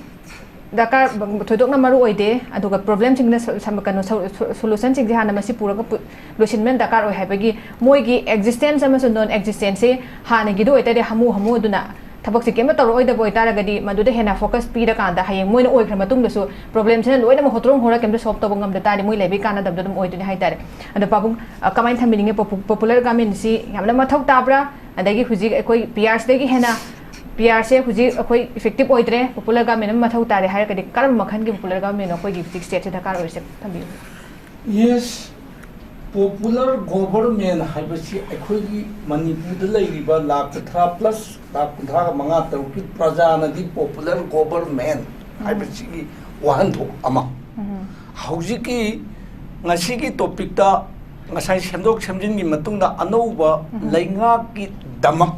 ꯗꯔꯀꯥꯔ ꯊꯣꯏꯗꯣꯛꯅ ꯃꯔꯨ ꯑꯣꯏꯗꯦ꯫ ꯑꯗꯨꯒ ꯄ꯭ꯔꯣꯕ꯭ꯂꯦꯝꯁꯤꯡꯅ ꯁ-, ꯁ-, ꯀꯩꯅꯣ, ꯁꯣ-, ꯁꯣ-, ꯁꯣꯂꯨꯁꯟꯁꯤꯡꯁꯦ ꯍꯥꯟꯅ ꯃꯁꯤ ꯄꯨꯔꯒ ꯄꯨ-, ꯂꯣꯏꯁꯤꯟꯕꯅ ꯗꯔꯀꯥꯔ ꯑꯣꯏ ꯍꯥꯏꯕꯒꯤ ꯃꯣꯏꯒꯤ ꯑꯦꯛꯖꯤꯁꯇꯦꯟꯁ ꯑꯃꯁꯨꯡ ꯅꯣꯟ ꯑꯦꯛꯖꯤꯁꯇꯦꯟꯁꯁꯦ ꯍꯥꯟꯅꯒꯤꯗꯨ ꯑꯣꯏꯇꯥꯔꯗꯤ ꯍꯥꯃꯨ ꯍꯥꯃꯨ ꯑꯗꯨꯅ ꯊꯕꯛꯁꯦ ꯀꯩꯝꯇ ꯇꯧꯔꯛꯑꯣꯏꯗꯕ ꯑꯣꯏꯇꯥꯔꯒꯗꯤ ꯃꯗꯨꯗ ꯍꯦꯟꯅ ꯐꯣꯀꯁ ꯄꯤꯔꯀꯥꯟꯗ ꯍꯌꯦꯡ ꯃꯣꯏꯅ ꯑꯣꯏꯈ꯭ꯔ ꯃꯇꯨꯡꯗꯁꯨ ꯄ꯭ꯔꯣꯕ꯭ꯂꯦꯝꯁꯤꯅ ꯂꯣꯏꯅꯃꯛ ꯍꯣꯠꯇ꯭ꯔꯣꯡ ꯍꯣꯔ ꯀꯩꯝꯇ ꯁꯣꯜꯕ ꯇꯧꯕ ꯉꯝꯗ ꯇꯥꯔꯗꯤ ꯃꯣꯏ ꯂꯩꯕꯒꯤ ꯀꯥꯟꯅꯗꯕꯗꯣ ꯑꯗꯨꯝ ꯑꯣꯏꯗꯣꯏꯅꯤ ꯍꯥꯏꯇꯥꯔꯦ꯫ ꯑꯗꯣ ꯄꯥꯕꯨꯡ, ꯑ, ꯀꯃꯥꯏꯅ ꯊꯝꯕꯤꯅꯤꯡꯉꯤ? ꯄꯣꯄꯨ-, ꯄꯣꯄꯨꯂꯔ ꯒꯚꯔꯟꯃꯦꯟꯁꯤ ꯌꯥꯝꯅ ꯃꯊꯧ ꯇꯥꯕ꯭ꯔꯥ? ꯑꯗꯒꯤ ꯍꯧꯖꯤꯛ ꯑꯩꯈꯣꯏ ꯄꯤ ꯑꯥꯔꯁꯤꯗꯒꯤ ꯍꯦꯟꯅ, ꯄꯤ ꯑꯥꯔꯁꯦ ꯍꯧꯖꯤꯛ ꯑꯩꯈꯣꯏ ꯏꯐꯦꯛꯇꯤꯞ ꯑꯣꯏꯗ꯭ꯔꯦ, ꯄꯣꯄꯨꯂꯔ ꯒꯚꯔꯟꯃꯦꯟ ꯑꯃ ꯃꯊꯧ ꯇꯥꯔꯦ ꯍꯥꯏꯔꯒꯗꯤ ꯀꯔꯝꯕ ꯃꯈꯜꯒꯤ ꯄꯣꯄꯨꯂꯔ ꯒꯚꯔꯟꯃꯦꯟꯅꯣ ꯑꯩꯈꯣꯏꯒꯤ ꯍꯧꯖꯤꯛ ꯁ꯭ꯇꯦꯠꯁꯦ ꯗꯔꯀꯥꯔ ꯑꯣꯏꯔꯤꯁꯦ? ꯊꯝꯕꯤꯌꯨ꯫ Yes, ꯄꯣꯄꯨꯂꯔ ꯒꯣꯕꯔꯃꯦꯟ ꯍꯥꯏꯕꯁꯤ ꯑꯩꯈꯣꯏꯒꯤ ꯃꯅꯤꯄꯨꯔꯗ ꯂꯩꯔꯤꯕ ꯂꯥꯈ ꯀꯨꯟꯊ꯭ꯔꯥ ꯄ꯭ꯂꯁ ꯂꯥꯈ ꯀꯨꯟꯊ꯭ꯔꯥꯒ ꯃꯉꯥ ꯇꯔꯨꯛꯀꯤ ꯄ꯭ꯔꯖꯥꯅꯗꯤ ꯄꯣꯄꯨꯂꯔ ꯒꯣꯕꯔꯃꯦꯟ ꯍꯥꯏꯕꯁꯤꯒꯤ ꯋꯥꯍꯟꯊꯣꯛ ꯑꯃ꯫ ꯍꯧꯖꯤꯛꯀꯤ ꯉꯁꯤꯒꯤ ꯇꯣꯄꯤꯛꯇ ꯉꯁꯥꯏ ꯁꯦꯝꯗꯣꯛ ꯁꯦꯝꯖꯤꯟꯒꯤ ꯃꯇꯨꯡꯗ ꯑꯅꯧꯕ ꯂꯩꯉꯥꯛꯀꯤꯗꯃꯛ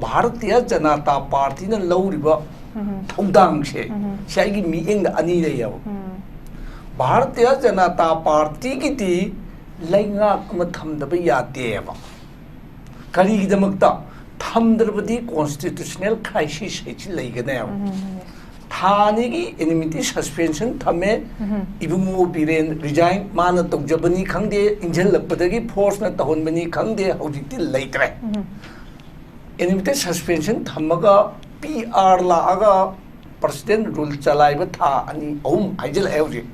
ꯚꯥꯔꯇꯤꯌ ꯖꯅꯇꯥ ꯄꯥꯔꯇꯤꯅ ꯂꯧꯔꯤꯕ ꯊꯧꯗꯥꯡꯁꯦ, ꯁꯤ ꯑꯩꯒꯤ ꯃꯤꯠꯌꯦꯡꯗ ꯑꯅꯤ ꯂꯩꯌꯦꯕ꯫ ꯚꯥꯔꯇꯤꯌ ꯖꯅꯇꯥ ꯄꯥꯔꯇꯤꯒꯤꯗꯤ ꯂꯩꯉꯥꯛ ꯑꯃ ꯊꯝꯗꯕ ꯌꯥꯗꯦꯕ꯫ ꯀꯔꯤꯒꯤꯗꯃꯛꯇ? ꯊꯝꯗ꯭ꯔꯕꯗꯤ ꯀꯣꯟꯁꯇꯤꯇ꯭ꯌꯨꯁꯅꯦꯜ ꯀ꯭ꯔꯥꯏꯁꯤꯁ ꯍꯥꯏꯁꯤ ꯂꯩꯒꯅꯦꯕ꯫ ꯊꯥ ꯑꯅꯤꯒꯤ ꯑꯦꯅꯤꯃꯤꯇꯤ ꯁꯁꯄꯦꯟꯁꯟ ꯊꯝꯃꯦ꯫ ꯏꯕꯨꯡꯉꯣ ꯕꯤꯔꯦꯟ ꯔꯤꯖꯥꯏꯟ ꯃꯥꯅ ꯇꯧꯖꯕꯅꯤ ꯈꯪꯗꯦ, ꯏꯟꯁꯤꯜꯂꯛꯄꯗꯒꯤ ꯐꯣꯔꯁꯅ ꯇꯧꯍꯟꯕꯅꯤ ꯈꯪꯗꯦ, ꯍꯧꯖꯤꯛꯇꯤ ꯂꯩꯇ꯭ꯔꯦ꯫ ꯑꯦꯅꯤꯃꯤꯇꯤ ꯁꯁꯄꯦꯟꯁꯟ ꯊꯝꯃꯒ ꯄꯤ ꯑꯥꯔ ꯂꯥꯛꯑꯒ ꯄ꯭ꯔꯁꯤꯗꯦꯟ ꯔꯨꯜ ꯆꯂꯥꯏꯕ ꯊꯥ ꯑꯅꯤ ꯑꯍꯨꯝ ꯍꯥꯏꯖꯤꯜꯂꯛꯑꯦ ꯍꯧꯖꯤꯛ꯫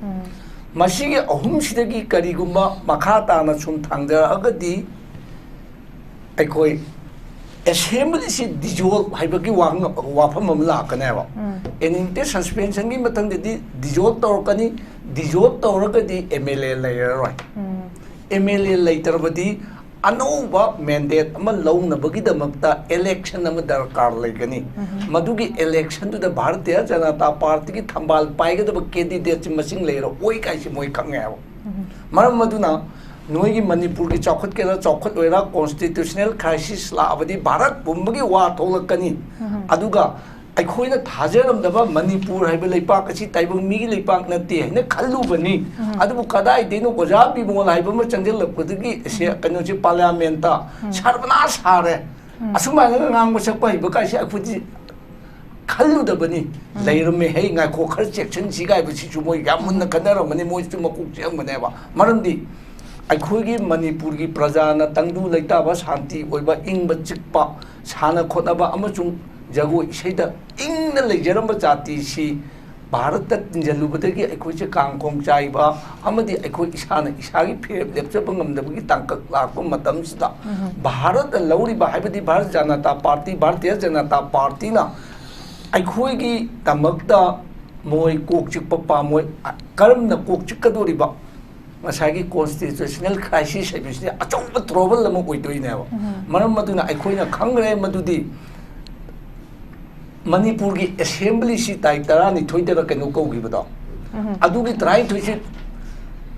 ꯃꯁꯤꯒꯤ ꯑꯍꯨꯝꯁꯤꯗꯒꯤ ꯀꯔꯤꯒꯨꯝꯕ ꯃꯈꯥ ꯇꯥꯅ ꯁꯨꯝ ꯊꯥꯡꯖꯔꯛꯑꯒꯗꯤ ꯑꯩꯈꯣꯏ ꯑꯦꯁꯦꯝꯕ꯭ꯂꯤꯁꯤ ꯗꯤꯖꯣꯜꯕ ꯍꯥꯏꯕꯒꯤ ꯋꯥꯍꯪ, ꯋꯥꯐꯝ ꯑꯃ ꯂꯥꯛꯀꯅꯦꯕ꯫ ꯑꯦꯅꯤꯃꯤꯇꯤ ꯁꯁꯄꯦꯟꯁꯟꯒꯤ ꯃꯊꯪꯗꯗꯤ ꯗꯤꯖꯣꯜꯕ ꯇꯧꯔꯛꯀꯅꯤ꯫ ꯗꯤꯖꯣꯜꯕ ꯇꯧꯔꯒꯗꯤ ꯑꯦꯝ ꯑꯦꯜ ꯑꯦ ꯂꯩꯔꯔꯣꯏ꯫ ꯑꯦꯝ ꯑꯦꯜ ꯑꯦ ꯂꯩꯇ꯭ꯔꯕꯗꯤ ꯑꯅꯧꯕ ꯃꯦꯟꯗꯦꯠ ꯑꯃ ꯂꯧꯅꯕꯒꯤꯗꯃꯛꯇ ꯏꯂꯦꯛꯁꯟ ꯑꯃ ꯗꯔꯀꯥꯔ ꯂꯩꯒꯅꯤ꯫ ꯃꯗꯨꯒꯤ ꯏꯂꯦꯛꯁꯟꯗꯨꯗ ꯚꯥꯔꯇꯤꯌ ꯖꯅꯇꯥ ꯄꯥꯔꯇꯤꯒꯤ ꯊꯝꯕꯥꯜ ꯄꯥꯏꯒꯗꯕ ꯀꯦꯟꯗꯤꯗꯦꯠꯁꯤ ꯃꯁꯤꯡ ꯂꯩꯔꯛꯑꯣꯏ ꯀꯥꯏꯁꯤ ꯃꯣꯏ ꯈꯪꯉꯦꯕ꯫ ꯃꯔꯝ ꯑꯗꯨꯅ ꯅꯣꯏꯒꯤ ꯃꯅꯤꯄꯨꯔꯒꯤ ꯆꯥꯎꯈꯠꯀꯦꯔꯥ ꯆꯥꯎꯈꯠꯂꯣꯏꯔꯥ, ꯀꯣꯟꯁꯇꯤꯇ꯭ꯌꯨꯁꯅꯦꯜ ꯀ꯭ꯔꯥꯏꯁꯤꯁ ꯂꯥꯛꯑꯕꯗꯤ ꯚꯥꯔꯠ ꯄꯨꯝꯕꯒꯤ ꯋꯥ ꯊꯣꯛꯂꯛꯀꯅꯤ꯫ ꯑꯗꯨꯒ ꯑꯩꯈꯣꯏꯅ ꯊꯥꯖꯔꯝꯗꯕ ꯃꯅꯤꯄꯨꯔ ꯍꯥꯏꯕ ꯂꯩꯄꯥꯛ ꯑꯁꯤ ꯇꯥꯏꯕꯪ ꯃꯤꯒꯤ ꯂꯩꯄꯥꯛ ꯅꯠꯇꯦ ꯍꯥꯏꯅ ꯈꯜꯂꯨꯕꯅꯤ꯫ ꯑꯗꯨꯕꯨ ꯀꯗꯥꯏꯗꯩꯅꯣ ꯑꯣꯖꯥ ꯕꯤꯃꯣꯜ ꯍꯥꯏꯕ ꯑꯃ ꯆꯪꯁꯤꯜꯂꯛꯄꯗꯒꯤ ꯁꯦ-, ꯀꯩꯅꯣꯁꯦ ꯄꯥꯔꯂꯤꯌꯥꯃꯦꯟꯇ ꯁꯔꯕꯅꯥꯁ ꯁꯥꯔꯦ꯫ ꯑꯁꯨꯃꯥꯏꯅ ꯉꯥꯡꯕ ꯁꯛꯄ ꯍꯩꯕ ꯀꯥꯏꯁꯦ ꯑꯩꯈꯣꯏꯗꯤ ꯈꯜꯂꯨꯗꯕꯅꯤ꯫ ꯂꯩꯔꯝꯃꯦ, ꯍꯦ, ꯉꯥꯏꯈꯣ, ꯈꯔ ꯆꯦꯛꯁꯤꯟꯁꯤ ꯍꯥꯏꯕꯁꯤꯁꯨ ꯃꯣꯏ ꯌꯥꯝ ꯃꯨꯟꯅ ꯈꯟꯅꯔꯝꯒꯅꯤ, ꯃꯣꯏꯁꯨ ꯃꯀꯣꯛ ꯆꯤꯛꯑꯝꯒꯅꯦꯕ꯫ ꯃꯔꯝꯗꯤ ꯑꯩꯈꯣꯏꯒꯤ ꯃꯅꯤꯄꯨꯔꯒꯤ ꯄ꯭ꯔꯖꯥꯅ ꯇꯪꯗꯨ ꯂꯩꯇꯥꯕ, ꯁꯥꯟꯇꯤ ꯑꯣꯏꯕ, ꯏꯪꯕ ꯆꯤꯛꯄ, ꯁꯥꯟꯅ ꯈꯣꯠꯅꯕ ꯑꯃꯁꯨꯡ ꯖꯒꯣꯏ ꯏꯁꯩꯗ ꯏꯪꯅ ꯂꯩꯖꯔꯝꯕ ꯖꯥꯇꯤꯁꯤ ꯚꯥꯔꯠꯇ ꯇꯤꯟꯁꯤꯜꯂꯨꯕꯗꯒꯤ ꯑꯩꯈꯣꯏꯁꯦ ꯀꯥꯡꯈꯣꯡ ꯆꯥꯏꯕ ꯑꯃꯗꯤ ꯑꯩꯈꯣꯏ ꯏꯁꯥꯅ ꯏꯁꯥꯒꯤ ꯐꯤꯔꯦꯞ ꯂꯦꯞꯆꯕ ꯉꯝꯗꯕꯒꯤ ꯇꯥꯡꯀꯛ ꯂꯥꯛꯄ ꯃꯇꯝꯁꯤꯗ, ꯚꯥꯔꯠꯅ ꯂꯧꯔꯤꯕ, ꯍꯥꯏꯕꯗꯤ ꯚꯥꯔꯠ ꯖꯅꯇꯥ ꯄꯥꯔꯇꯤ, ꯚꯥꯔꯇꯤꯌ ꯖꯅꯇꯥ ꯄꯥꯔꯇꯤꯅ ꯑꯩꯈꯣꯏꯒꯤꯗꯃꯛꯇ ꯃꯣꯏ ꯀꯣꯛ ꯆꯤꯛꯄ ꯄꯥꯝꯃꯣꯏ꯫ ꯀꯔꯝꯅ ꯀꯣꯛ ꯆꯤꯛꯀꯗꯧꯔꯤꯕ? ꯉꯁꯥꯏꯒꯤ constitutional crisis ꯍꯥꯏꯕꯁꯤꯗꯤ ꯑꯆꯧꯕ trouble ꯑꯃ ꯑꯣꯏꯗꯣꯏꯅꯦꯕ꯫ ꯃꯔꯝ ꯑꯗꯨꯅ ꯑꯩꯈꯣꯏꯅ ꯈꯪꯈ꯭ꯔꯦ ꯃꯗꯨꯗꯤ ꯃꯅꯤꯄꯨꯔꯒꯤ assemblyꯁꯤ ꯇꯥꯔꯤꯛ ꯇꯔꯥꯅꯤꯊꯣꯏꯗꯔ ꯀꯩꯅꯣ ꯀꯧꯈꯤꯕꯗꯣ, ꯑꯗꯨꯒꯤ ꯇꯔꯥꯅꯤꯊꯣꯏꯁꯤ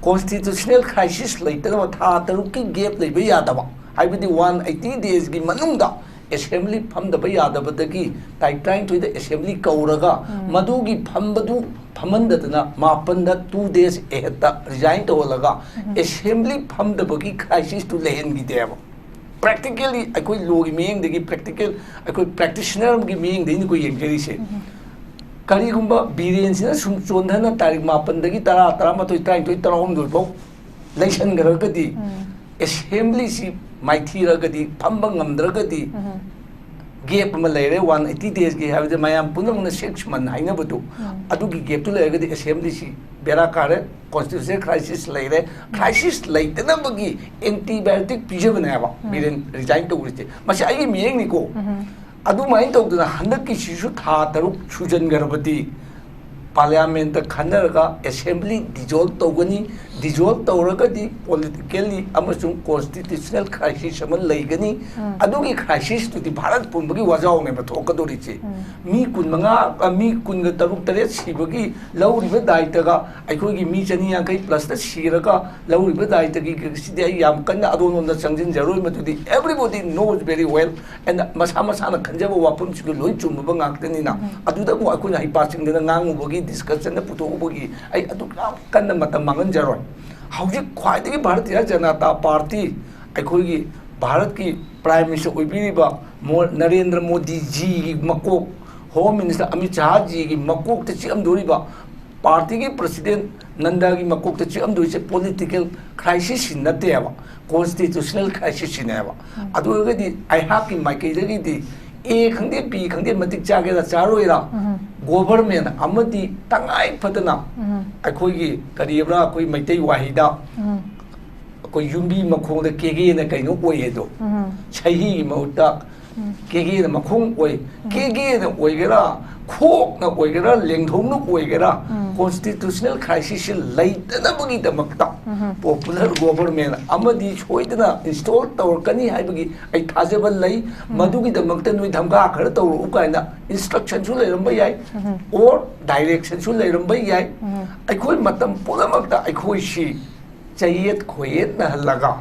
constitutional crisis ꯂꯩꯇꯅꯕ, ꯊꯥ ꯇꯔꯨꯛꯀꯤ gap ꯂꯩꯕ ꯌꯥꯗꯕ, ꯍꯥꯏꯕꯗꯤ one eighty daysꯀꯤ ꯃꯅꯨꯡꯗ assembly ꯐꯝꯗꯕ ꯌꯥꯗꯕꯗꯒꯤ ꯇꯥꯔꯤꯛ ꯇꯔꯥꯅꯤꯊꯣꯏꯗ assembly ꯀꯧꯔꯒ, ꯃꯗꯨꯒꯤ ꯐꯝꯕꯗꯨ ꯐꯝꯍꯟꯗꯗꯅ ꯃꯥꯄꯟꯗ, two days aheadꯇ resign ꯇꯧꯍꯜꯂꯒ, assembly ꯐꯝꯗꯕꯒꯤ crisisꯇꯨ ꯂꯩꯍꯟꯈꯤꯗꯦꯕ꯫ Practically ꯑꯩꯈꯣꯏ lawꯒꯤ ꯃꯤꯠꯌꯦꯡꯗꯒꯤ, practical ꯑꯩꯈꯣꯏ practitionerꯒꯤ ꯃꯤꯠꯌꯦꯡꯗꯒꯤ ꯑꯩꯈꯣꯏ ꯌꯦꯡꯖꯔꯤꯁꯦ꯫ ꯀꯔꯤꯒꯨꯝꯕ ꯕꯤꯔꯦꯟꯁꯤꯅ ꯁꯨꯝ ꯆꯣꯟꯊꯅ ꯇꯥꯔꯤꯛ ꯃꯥꯄꯟꯗꯒꯤ ꯇꯔꯥ, ꯇꯔꯥꯃꯥꯊꯣꯏ, ꯇꯔꯥꯅꯤꯊꯣꯏ, ꯇꯔꯥꯍꯨꯝꯗꯣꯏ ꯐꯥꯎ ꯂꯩꯁꯟꯈ꯭ꯔꯒꯗꯤ, assemblyꯁꯤ ꯃꯥꯏꯊꯤꯔꯒꯗꯤ, ꯐꯝꯕ ꯉꯝꯗ꯭ꯔꯒꯗꯤ, gap ꯑꯃ ꯂꯩꯔꯦ, one eighty daysꯀꯤ ꯍꯥꯏꯕꯗꯤ ꯃꯌꯥꯝ ꯄꯨꯝꯅꯃꯛꯅ six month ꯍꯥꯏꯅꯕꯗꯨ, ꯑꯗꯨꯒꯤ gapꯇꯨ ꯂꯩꯔꯒꯗꯤ assemblyꯁꯤ ꯕꯦꯔꯥ ꯀꯥꯔꯦ, constitutional crisis ꯂꯩꯔꯦ꯫ Crisis ꯂꯩꯇꯅꯕꯒꯤ antibiotic ꯄꯤꯖꯕꯅꯦ ꯍꯥꯏꯕ ꯕꯤꯔꯦꯟ resign ꯇꯧꯔꯤꯁꯦ꯫ ꯃꯁꯤ ꯑꯩꯒꯤ ꯃꯤꯠꯌꯦꯡꯅꯤꯀꯣ꯫ ꯑꯗꯨꯃꯥꯏꯅ ꯇꯧꯗꯅ ꯍꯟꯗꯛꯀꯤꯁꯤꯁꯨ ꯊꯥ ꯇꯔꯨꯛ ꯁꯨꯖꯟꯈ꯭ꯔꯕꯗꯤ parliamentꯇ ꯈꯟꯅꯔꯒ assembly dissolve ꯇꯧꯒꯅꯤ꯫ Dissolve ꯇꯧꯔꯒꯗꯤ politically ꯑꯃꯁꯨꯡ constitutional crisis ꯑꯃ ꯂꯩꯒꯅꯤ꯫ ꯑꯗꯨꯒꯤ crisisꯇꯨꯗꯤ ꯚꯥꯔꯠ ꯄꯨꯝꯕꯒꯤ ꯋꯥꯖꯥꯎꯅꯦꯕ ꯊꯣꯛꯀꯗꯧꯔꯤꯁꯦ꯫ ꯃꯤ ꯀꯨꯟꯃꯉꯥ, ꯑ, ꯃꯤ ꯀꯨꯟꯒ ꯇꯔꯨꯛ ꯇꯔꯦꯠ ꯁꯤꯕꯒꯤ ꯂꯧꯔꯤꯕ ꯗꯥꯏꯇꯒ ꯑꯩꯈꯣꯏꯒꯤ ꯃꯤ ꯆꯅꯤ ꯌꯥꯡꯈꯩ plusꯇ ꯁꯤꯔꯒ ꯂꯧꯔꯤꯕ ꯗꯥꯏꯇꯒꯤ ꯁꯤꯗꯤ ꯑꯩ ꯌꯥꯝ ꯀꯟꯅ ꯑꯗꯣꯝꯂꯣꯝꯗ ꯆꯪꯁꯤꯟꯖꯔꯣꯏ꯫ ꯃꯗꯨꯗꯤ everybody knows very well꯫ And ꯃꯁꯥ ꯃꯁꯥꯅ ꯈꯟꯖꯕ ꯋꯥꯐꯝꯁꯤꯡꯗꯨ ꯂꯣꯏ ꯆꯨꯝꯃꯕ ꯉꯥꯛꯇꯅꯤꯅ, ꯑꯗꯨꯗꯕꯨ ꯑꯩꯈꯣꯏꯅ ꯍꯩꯄꯥ ꯁꯤꯡꯗꯅ ꯉꯥꯡꯉꯨꯕꯒꯤ, discussionꯗ ꯄꯨꯊꯣꯛꯎꯕꯒꯤ ꯑꯩ ꯑꯗꯨꯛ ꯌꯥꯝ ꯀꯟꯅ ꯃꯇꯝ ꯃꯥꯡꯍꯟꯖꯔꯣꯏ꯫ ꯍꯧꯖꯤꯛ ꯈ꯭ꯋꯥꯏꯗꯒꯤ ꯚꯥꯔꯇꯤꯌ ꯖꯅꯇꯥ ꯄꯥꯔꯇꯤ, ꯑꯩꯈꯣꯏꯒꯤ ꯚꯥꯔꯠꯀꯤ Prime Minister ꯑꯣꯏꯕꯤꯔꯤꯕ ꯃꯣ-, ꯅꯔꯦꯟꯗ꯭ꯔ ꯃꯣꯗꯤꯖꯤꯒꯤ ꯃꯀꯣꯛ ꯍꯣꯝ ꯃꯤꯅꯤꯁꯇꯔ ꯑꯃꯤꯠ ꯁꯍꯥꯖꯤꯒꯤ ꯃꯀꯣꯛꯇ ꯆꯤꯛꯑꯝꯗꯣꯔꯤꯕ, ꯄꯥꯔꯇꯤꯒꯤ ꯄ꯭ꯔꯁꯤꯗꯦꯟ ꯅꯟꯗꯒꯤ ꯃꯀꯣꯛꯇ ꯆꯤꯛꯑꯝꯗꯣꯔꯤꯁꯦ ꯄꯣꯂꯤꯇꯤꯀꯦꯜ ꯀ꯭ꯔꯥꯏꯁꯤꯁꯁꯤ ꯅꯠꯇꯦꯕ, ꯀꯣꯟꯁꯇꯤꯇ꯭ꯌꯨꯁꯅꯦꯜ ꯀ꯭ꯔꯥꯏꯁꯤꯁꯁꯤꯅꯦꯕ꯫ ꯑꯗꯨ ꯑꯣꯏꯔꯒꯗꯤ ꯑꯩꯍꯥꯛꯀꯤ ꯃꯥꯏꯀꯩꯗꯒꯤꯗꯤ ꯑꯦ ꯈꯪꯗꯦ, ꯕꯤ ꯈꯪꯗꯦ, ꯃꯇꯤꯛ ꯆꯥꯒꯦꯔꯥ ꯆꯥꯔꯣꯏꯔꯥ, ꯒꯣꯚꯔꯃꯦꯟ ꯑꯃꯗꯤ ꯇꯉꯥꯏ ꯐꯗꯅ ꯑꯩꯈꯣꯏꯒꯤ ꯀꯔꯤꯕ꯭ꯔꯥ, ꯑꯩꯈꯣꯏ ꯃꯩꯇꯩ ꯋꯥꯍꯩꯗ ꯑꯩꯈꯣꯏ ꯌꯨꯝꯕꯤ ꯃꯈꯣꯡꯗ ꯀꯦꯒꯦꯅ ꯀꯩꯅꯣ ꯑꯣꯏꯌꯦꯗꯣ, ꯁꯍꯤꯒꯤ ꯃꯍꯨꯠꯇ ꯀꯦꯒꯦꯅ ꯃꯈꯣꯡ ꯑꯣꯏ꯫ ꯀꯦꯒꯦꯅ ꯑꯣꯏꯒꯦꯔꯥ, ꯈꯣꯛꯅ ꯑꯣꯏꯒꯦꯔꯥ, ꯂꯦꯡꯊꯧꯅ ꯑꯣꯏꯒꯦꯔꯥ, ꯀꯣꯟꯁꯇꯤꯇ꯭ꯌꯨꯁꯅꯦꯜ ꯀ꯭ꯔꯥꯏꯁꯤꯁꯁꯤ ꯂꯩꯇꯅꯕꯒꯤꯗꯃꯛꯇ ꯄꯣꯄꯨꯂꯔ ꯒꯣꯚꯔꯃꯦꯟ ꯑꯃꯗꯤ ꯁꯣꯏꯗꯅ ꯏꯟꯁꯇꯣꯜ ꯇꯧꯔꯛꯀꯅꯤ ꯍꯥꯏꯕꯒꯤ ꯑꯩ ꯊꯥꯖꯕ ꯂꯩ꯫ ꯃꯗꯨꯒꯤꯗꯃꯛꯇ ꯅꯣꯏ ꯙꯝꯀꯥ ꯈꯔ ꯇꯧꯔꯛꯎ ꯀꯥꯏꯅ ꯏꯟꯁꯇ꯭ꯔꯛꯁꯟꯁꯨ ꯂꯩꯔꯝꯕ ꯌꯥꯏ, ꯑꯣꯔ ꯗꯥꯏꯔꯦꯛꯁꯟꯁꯨ ꯂꯩꯔꯝꯕ ꯌꯥꯏ꯫ ꯑꯩꯈꯣꯏ ꯃꯇꯝ ꯄꯨꯝꯅꯃꯛꯇ ꯑꯩꯈꯣꯏꯁꯤ ꯆꯌꯦꯠ ꯈꯣꯏꯌꯦꯠꯅꯍꯜꯂꯒ,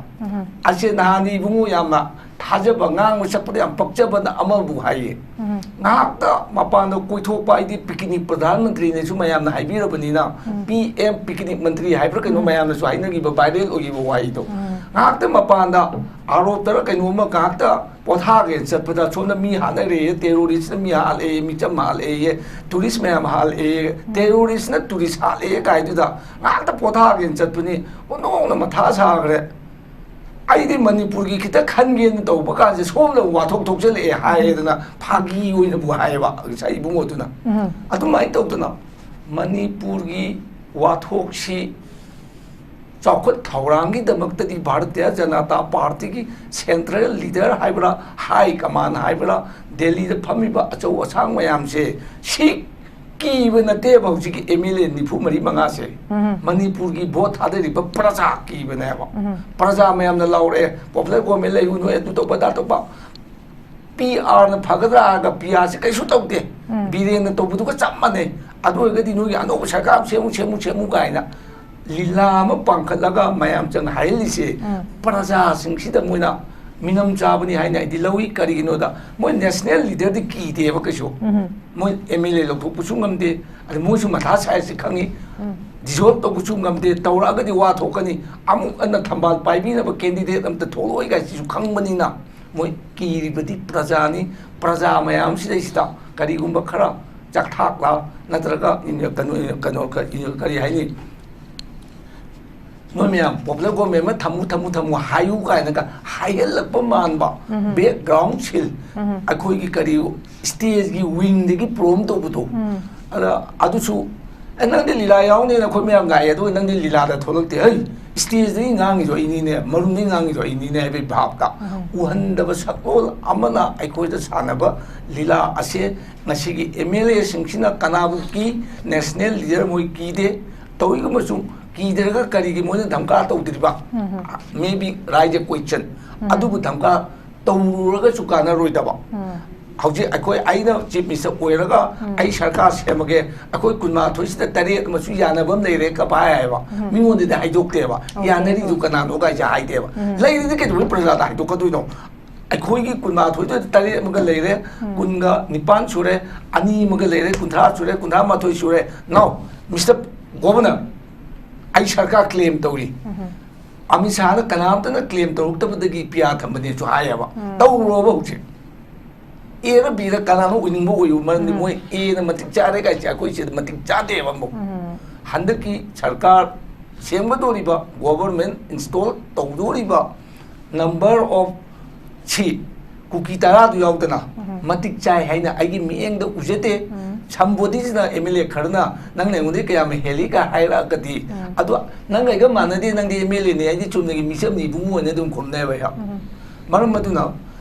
ꯑꯁꯦ ꯅꯍꯥꯟ ꯏꯕꯨꯡꯉꯣ ꯌꯥꯝꯅ ꯊꯥꯖꯕ, ꯉꯥꯡꯕ ꯁꯛꯄꯗ ꯌꯥꯝ ꯄꯛꯆꯕꯅ ꯑꯃꯕꯨ ꯍꯥꯏꯌꯦ꯫ ꯉꯥꯏꯍꯥꯛꯇ ꯃꯄꯥꯟꯗ ꯀꯣꯏꯊꯣꯛꯄ ꯍꯥꯏꯗꯤ ꯄꯤꯛꯅꯤꯛ ꯄ꯭ꯔꯙꯥꯟ ꯃꯟꯇ꯭ꯔꯤꯅꯁꯨ ꯃꯌꯥꯝꯅ ꯍꯥꯏꯕꯤꯔꯕꯅꯤꯅ, ꯄꯤ ꯑꯦꯝ ꯄꯤꯛꯅꯤꯛ ꯃꯟꯇ꯭ꯔꯤ ꯍꯥꯏꯕ꯭ꯔꯥ ꯀꯩꯅꯣ ꯃꯌꯥꯝꯅꯁꯨ ꯍꯥꯏꯅꯈꯤꯕ ꯚꯥꯏꯔꯦꯜ ꯑꯣꯏꯈꯤꯕ ꯋꯥꯍꯩꯗꯣ꯫ ꯉꯥꯏꯍꯥꯛꯇ ꯃꯄꯥꯟꯗ ꯑꯥꯔꯣꯞꯇꯔ ꯀꯩꯅꯣꯝꯃ ꯉꯥꯏꯍꯥꯛꯇ ꯄꯣꯊꯥꯒꯦ ꯆꯠꯄꯗ ꯁꯣꯝꯗ ꯃꯤ ꯍꯥꯠꯅꯔꯦ, ꯇꯦꯔꯣꯔꯤꯁꯅ ꯃꯤ ꯍꯥꯠꯂꯦ, ꯃꯤꯆꯝ ꯍꯥꯠꯂꯦ, ꯇꯨꯔꯤꯁ ꯃꯌꯥꯝ ꯍꯥꯠꯂꯦ, ꯇꯦꯔꯣꯔꯤꯁꯅ ꯇꯨꯔꯤꯁ ꯍꯥꯠꯂꯦ ꯀꯥꯏꯗꯨꯗ ꯉꯥꯏꯍꯥꯛꯇ ꯄꯣꯊꯥꯒꯦꯅ ꯆꯠꯄꯅꯤ, ꯑꯣꯟꯊꯣꯛꯅ ꯃꯊꯥ ꯁꯥꯈ꯭ꯔꯦ꯫ ꯑꯩꯗꯤ ꯃꯅꯤꯄꯨꯔꯒꯤ ꯈꯤꯇ ꯈꯟꯒꯦꯅ ꯇꯧꯕ ꯀꯥꯟꯁꯦ ꯁꯣꯝꯗ ꯋꯥꯊꯣꯛ ꯊꯣꯛꯆꯜꯂꯛꯑꯦ ꯍꯥꯏꯌꯦꯗꯅ ꯐꯥꯒꯤ ꯑꯣꯏꯅꯕꯨ ꯍꯥꯏꯌꯦꯕ ꯉꯁꯥꯏ ꯏꯕꯨꯡꯉꯣꯗꯨꯅ꯫ ꯑꯗꯨꯃꯥꯏꯅ ꯇꯧꯗꯅ ꯃꯅꯤꯄꯨꯔꯒꯤ ꯋꯥꯊꯣꯛꯁꯤ ꯆꯥꯎꯈꯠ ꯊꯧꯔꯥꯡꯒꯤꯗꯃꯛꯇꯗꯤ ꯚꯥꯔꯇꯤꯌ ꯖꯅꯇꯥ ꯄꯥꯔꯇꯤꯒꯤ ꯁꯦꯟꯇ꯭ꯔꯦꯜ ꯂꯤꯗꯔ ꯍꯥꯏꯕ꯭ꯔꯥ, ꯍꯥꯏ ꯀꯃꯥꯟ ꯍꯥꯏꯕ꯭ꯔꯥ, ꯗꯦꯜꯂꯤꯗ ꯐꯝꯃꯤꯕ ꯑꯆꯧ ꯑꯁꯥꯡ ꯃꯌꯥꯝꯁꯦ ꯁꯤ ꯀꯤꯕ ꯅꯠꯇꯦꯕ꯫ ꯍꯧꯖꯤꯛꯀꯤ ꯑꯦꯝ ꯑꯦꯜ ꯑꯦ ꯅꯤꯐꯨ ꯃꯔꯤ ꯃꯉꯥꯁꯦ ꯃꯅꯤꯄꯨꯔꯒꯤ ꯚꯣꯠ ꯊꯥꯗꯔꯤꯕ ꯄ꯭ꯔꯖꯥ ꯀꯤꯕꯅꯦꯕ꯫ ꯄ꯭ꯔꯖꯥ ꯃꯌꯥꯝꯅ ꯂꯥꯎꯔꯛꯑꯦ, "ꯄꯣꯄꯨꯂꯔ ꯒꯣꯔꯃꯦꯟ ꯂꯩꯌꯨ ꯅꯣꯏ, ꯑꯗꯨ ꯇꯧꯕ ꯑꯗꯥ ꯇꯧꯕ"꯫ ꯄꯤ ꯑꯥꯔꯅ ꯐꯒꯗ꯭ꯔꯥ ꯍꯥꯏꯔꯒ ꯄꯤ ꯑꯥꯔꯁꯦ ꯀꯩꯁꯨ ꯇꯧꯗꯦ꯫ ꯕꯤꯔꯦꯟꯅ ꯇꯧꯕꯗꯨꯒ ꯆꯞ ꯃꯥꯟꯅꯩ꯫ ꯑꯗꯨ ꯑꯣꯏꯔꯒꯗꯤ ꯅꯣꯏꯒꯤ ꯑꯅꯧꯕ ꯁꯔꯀꯥꯔ ꯑꯃ ꯁꯦꯝꯃꯨ, ꯁꯦꯝꯃꯨ, ꯁꯦꯝꯃꯨ ꯀꯥꯏꯅ ꯂꯤꯂꯥ ꯑꯃ ꯄꯥꯡꯈꯠꯂꯒ ꯃꯌꯥꯝ ꯆꯪꯅ ꯍꯥꯏꯍꯜꯂꯤꯁꯦ, ꯄ꯭ꯔꯖꯥꯁꯤꯡꯁꯤꯗ ꯃꯣꯏꯅ ꯃꯤꯅꯝ ꯆꯥꯕꯅꯤ ꯍꯥꯏꯅ ꯑꯩꯗꯤ ꯂꯧꯏ꯫ ꯀꯔꯤꯒꯤꯅꯣꯗ ꯃꯣꯏ ꯅꯦꯁꯅꯦꯜ ꯂꯤꯗꯔꯗꯤ ꯀꯤꯗꯦꯕ ꯀꯩꯁꯨ꯫ ꯃꯣꯏ ꯑꯦꯝ ꯑꯦꯜ ꯑꯦ ꯂꯧꯊꯣꯛꯄꯁꯨ ꯉꯝꯗꯦ, ꯑꯗ ꯃꯣꯏꯁꯨ ꯃꯊꯥ ꯁꯥꯏꯁꯦ ꯈꯪꯉꯤ꯫ ꯗꯤꯖꯣꯜꯕ ꯇꯧꯕꯁꯨ ꯉꯝꯗꯦ, ꯇꯧꯔꯛꯑꯒꯗꯤ ꯋꯥ ꯊꯣꯛꯀꯅꯤ, ꯑꯃꯨꯛ ꯍꯟꯅ ꯊꯝꯕꯥꯜ ꯄꯥꯏꯕꯤꯅꯕ ꯀꯦꯟꯗꯤꯗꯦꯠ ꯑꯝꯇ ꯊꯣꯛꯂꯛꯑꯣꯏ ꯀꯥꯏꯁꯤꯁꯨ ꯈꯪꯕꯅꯤꯅ ꯃꯣꯏ ꯀꯤꯔꯤꯕꯗꯤ ꯄ꯭ꯔꯖꯥꯅꯤ꯫ ꯄ꯭ꯔꯖꯥ ꯃꯌꯥꯝꯁꯤꯗꯩꯁꯤꯗ ꯀꯔꯤꯒꯨꯝꯕ ꯈꯔ ꯆꯥꯛꯊꯥꯛꯂ ꯅꯠꯇ꯭ꯔꯒ ꯀꯩꯅꯣ ꯀꯩꯅꯣ ꯀꯔꯤ ꯍꯥꯏꯅꯤ, ꯅꯣꯏ ꯃꯌꯥꯝ popular government ꯑꯃ ꯊꯝꯃꯨ ꯊꯝꯃꯨ ꯊꯝꯃꯨ ꯍꯥꯏꯌꯨ ꯀꯥꯏꯅꯒ ꯍꯥꯏꯍꯜꯂꯛꯄ ꯃꯥꯟꯕ꯫ ꯎꯝ꯫ Background ꯁꯤꯜ, ꯎꯝ꯫ ꯑꯩꯈꯣꯏꯒꯤ ꯀꯔꯤ stageꯀꯤ wingꯗꯒꯤ perform ꯇꯧꯕꯗꯣ꯫ ꯎꯝ꯫ ꯑꯗ ꯑꯗꯨꯁꯨ, "ꯑꯦ, ꯅꯪꯗꯤ ꯂꯤꯂꯥ ꯌꯥꯎꯅꯦꯅ ꯑꯩꯈꯣꯏ ꯃꯌꯥꯝ ꯂꯥꯛꯑꯦ, ꯑꯗꯨꯒ ꯅꯪꯗꯤ ꯂꯤꯂꯥꯗ ꯊꯣꯛꯂꯛꯇꯦ꯫ ꯍꯩ, stageꯇꯒꯤ ꯉꯥꯡꯉꯤꯗꯣ ꯑꯩꯅꯤꯅꯦ, ꯃꯔꯨꯝꯗꯒꯤ ꯉꯥꯡꯉꯤꯗꯣ ꯑꯩꯅꯤꯅꯦ" ꯍꯥꯏꯕꯒꯤ ꯚꯥꯕꯇ꯫ ꯎꯝ꯫ ꯎꯍꯟꯗꯕ ꯁꯛꯂꯣꯟ ꯑꯃꯅ ꯑꯩꯈꯣꯏꯗ ꯁꯥꯟꯅꯕ ꯂꯤꯂꯥ ꯑꯁꯦ ꯉꯁꯤꯒꯤ MLAꯁꯤꯡꯁꯤꯅ ꯀꯅꯥꯕꯨ ꯀꯤ? National leader ꯃꯣꯏ ꯀꯤꯗꯦ꯫ ꯇꯧꯏꯒꯨꯝꯕꯁꯨ ꯀꯤꯗ꯭ꯔꯒ ꯀꯔꯤꯒꯤ ꯃꯣꯏꯅ ꯙꯝꯀꯥ ꯇꯧꯗ꯭ꯔꯤꯕ? ꯎꯝ꯫ Maybe raise a question꯫ ꯎꯝ꯫ ꯑꯗꯨꯕꯨ ꯙꯝꯀꯥ ꯇꯧꯔꯨꯔꯒꯁꯨ ꯀꯥꯟꯅꯔꯣꯏꯗꯕ꯫ ꯎꯝ꯫ ꯍꯧꯖꯤꯛ ꯑꯩꯈꯣꯏ, ꯑꯩꯅ Chief Minister ꯑꯣꯏꯔꯒ ꯎꯝ꯫ ꯑꯩ ꯁꯔꯀꯥꯔ ꯁꯦꯝꯃꯒꯦ, ꯑꯩꯈꯣꯏ ꯀꯨꯟꯃꯥꯊꯣꯏꯁꯤꯗ ꯇꯔꯦꯠ ꯑꯃꯁꯨ ꯌꯥꯅꯕ ꯑꯃ ꯂꯩꯔꯦ ꯀꯞ ꯍꯥꯏ ꯍꯥꯏꯕ꯫ ꯎꯝ꯫ ꯃꯤꯉꯣꯟꯗꯗꯤ ꯍꯥꯏꯗꯣꯛꯇꯦꯕ꯫ ꯑꯣꯀꯦ꯫ "ꯌꯥꯅꯔꯤꯗꯨ ꯀꯅꯥꯅꯣ?" ꯀꯥꯏꯁꯦ ꯍꯥꯏꯗꯦꯕ꯫ ꯎꯝ꯫ ꯂꯩꯔꯤꯗꯤ ꯀꯩꯗꯧꯕꯩ ꯄ꯭ꯔꯖꯥꯗ ꯍꯥꯏꯗꯣꯛꯀꯗꯣꯏꯅꯣ? ꯑꯩꯈꯣꯏꯒꯤ ꯀꯨꯟꯃꯥꯊꯣꯏꯗ ꯇꯔꯦꯠ ꯑꯃꯒ ꯂꯩꯔꯦ, ꯎꯝ꯫ ꯀꯨꯟꯒ ꯅꯤꯄꯥꯟ ꯁꯨꯔꯦ, ꯑꯅꯤ ꯑꯃꯒ ꯂꯩꯔꯦ, ꯀꯨꯟꯊ꯭ꯔꯥ ꯁꯨꯔꯦ, ꯀꯨꯟꯊ꯭ꯔꯥ ꯃꯥꯊꯣꯏ ꯁꯨꯔꯦ꯫ Now, Mister Governor, ꯑꯩ ꯁꯔꯀꯥꯔ claim ꯇꯧꯔꯤ꯫ ꯎꯝ꯫ ꯑꯃꯤꯠ ꯁꯥꯍꯅ ꯀꯅꯥꯝꯇꯅ claim ꯇꯧꯔꯛꯇꯕꯗꯒꯤ ꯄꯤꯌꯥ ꯊꯝꯕꯅꯦꯁꯨ ꯍꯥꯏꯌꯦꯕ꯫ ꯎꯝ꯫ ꯇꯧꯔꯣꯕ ꯍꯧꯖꯤꯛ꯫ Aꯔ Bꯔ ꯀꯅꯥꯅꯣ ꯑꯣꯏꯅꯤꯡꯕ ꯑꯣꯏꯌꯨ, ꯃꯔꯝꯗꯤ ꯎꯝ꯫ ꯃꯣꯏ Aꯅ ꯃꯇꯤꯛ ꯆꯥꯔꯦ ꯀꯥꯏꯁꯦ ꯑꯩꯈꯣꯏ ꯁꯤꯗ ꯃꯇꯤꯛ ꯆꯥꯗꯦꯕ ꯑꯃꯨꯛ꯫ ꯎꯝ꯫ ꯍꯟꯗꯛꯀꯤ ꯁꯔꯀꯥꯔ ꯁꯦꯝꯒꯗꯧꯔꯤꯕ, government install ꯇꯧꯗꯧꯔꯤꯕ number of ꯁꯤ ꯀꯨꯀꯤ ꯇꯔꯥꯗꯨ ꯌꯥꯎꯗꯅ ꯎꯝ꯫ ꯃꯇꯤꯛ ꯆꯥꯏ ꯍꯥꯏꯅ ꯑꯩꯒꯤ ꯃꯤꯠꯌꯦꯡꯗ ꯎꯖꯗꯦ꯫ ꯎꯝ꯫ Somebodyꯁꯤꯅ, MLA ꯈꯔꯅ, "ꯅꯪꯅ ꯑꯩꯉꯣꯟꯗꯒꯤ ꯀꯌꯥꯝ ꯍꯦꯜꯂꯤ?" ꯀ ꯍꯥꯏꯔꯛꯑꯒꯗꯤ, ꯎꯝ꯫ ꯑꯗꯣ ꯅꯪ ꯑꯩꯒ ꯃꯥꯟꯅꯗꯦ, ꯅꯪꯗꯤ MLAꯅꯦ, ꯑꯩꯗꯤ ꯆꯨꯝꯅꯒꯤ ꯃꯤꯆꯝꯅꯤ ꯏꯕꯨꯡꯉꯣ ꯍꯥꯏꯅ ꯑꯗꯨꯝ ꯈꯨꯝꯅꯦꯕ ꯑꯩꯍꯥꯛ꯫ ꯎꯝ꯫ ꯃꯔꯝ ꯑꯗꯨꯅ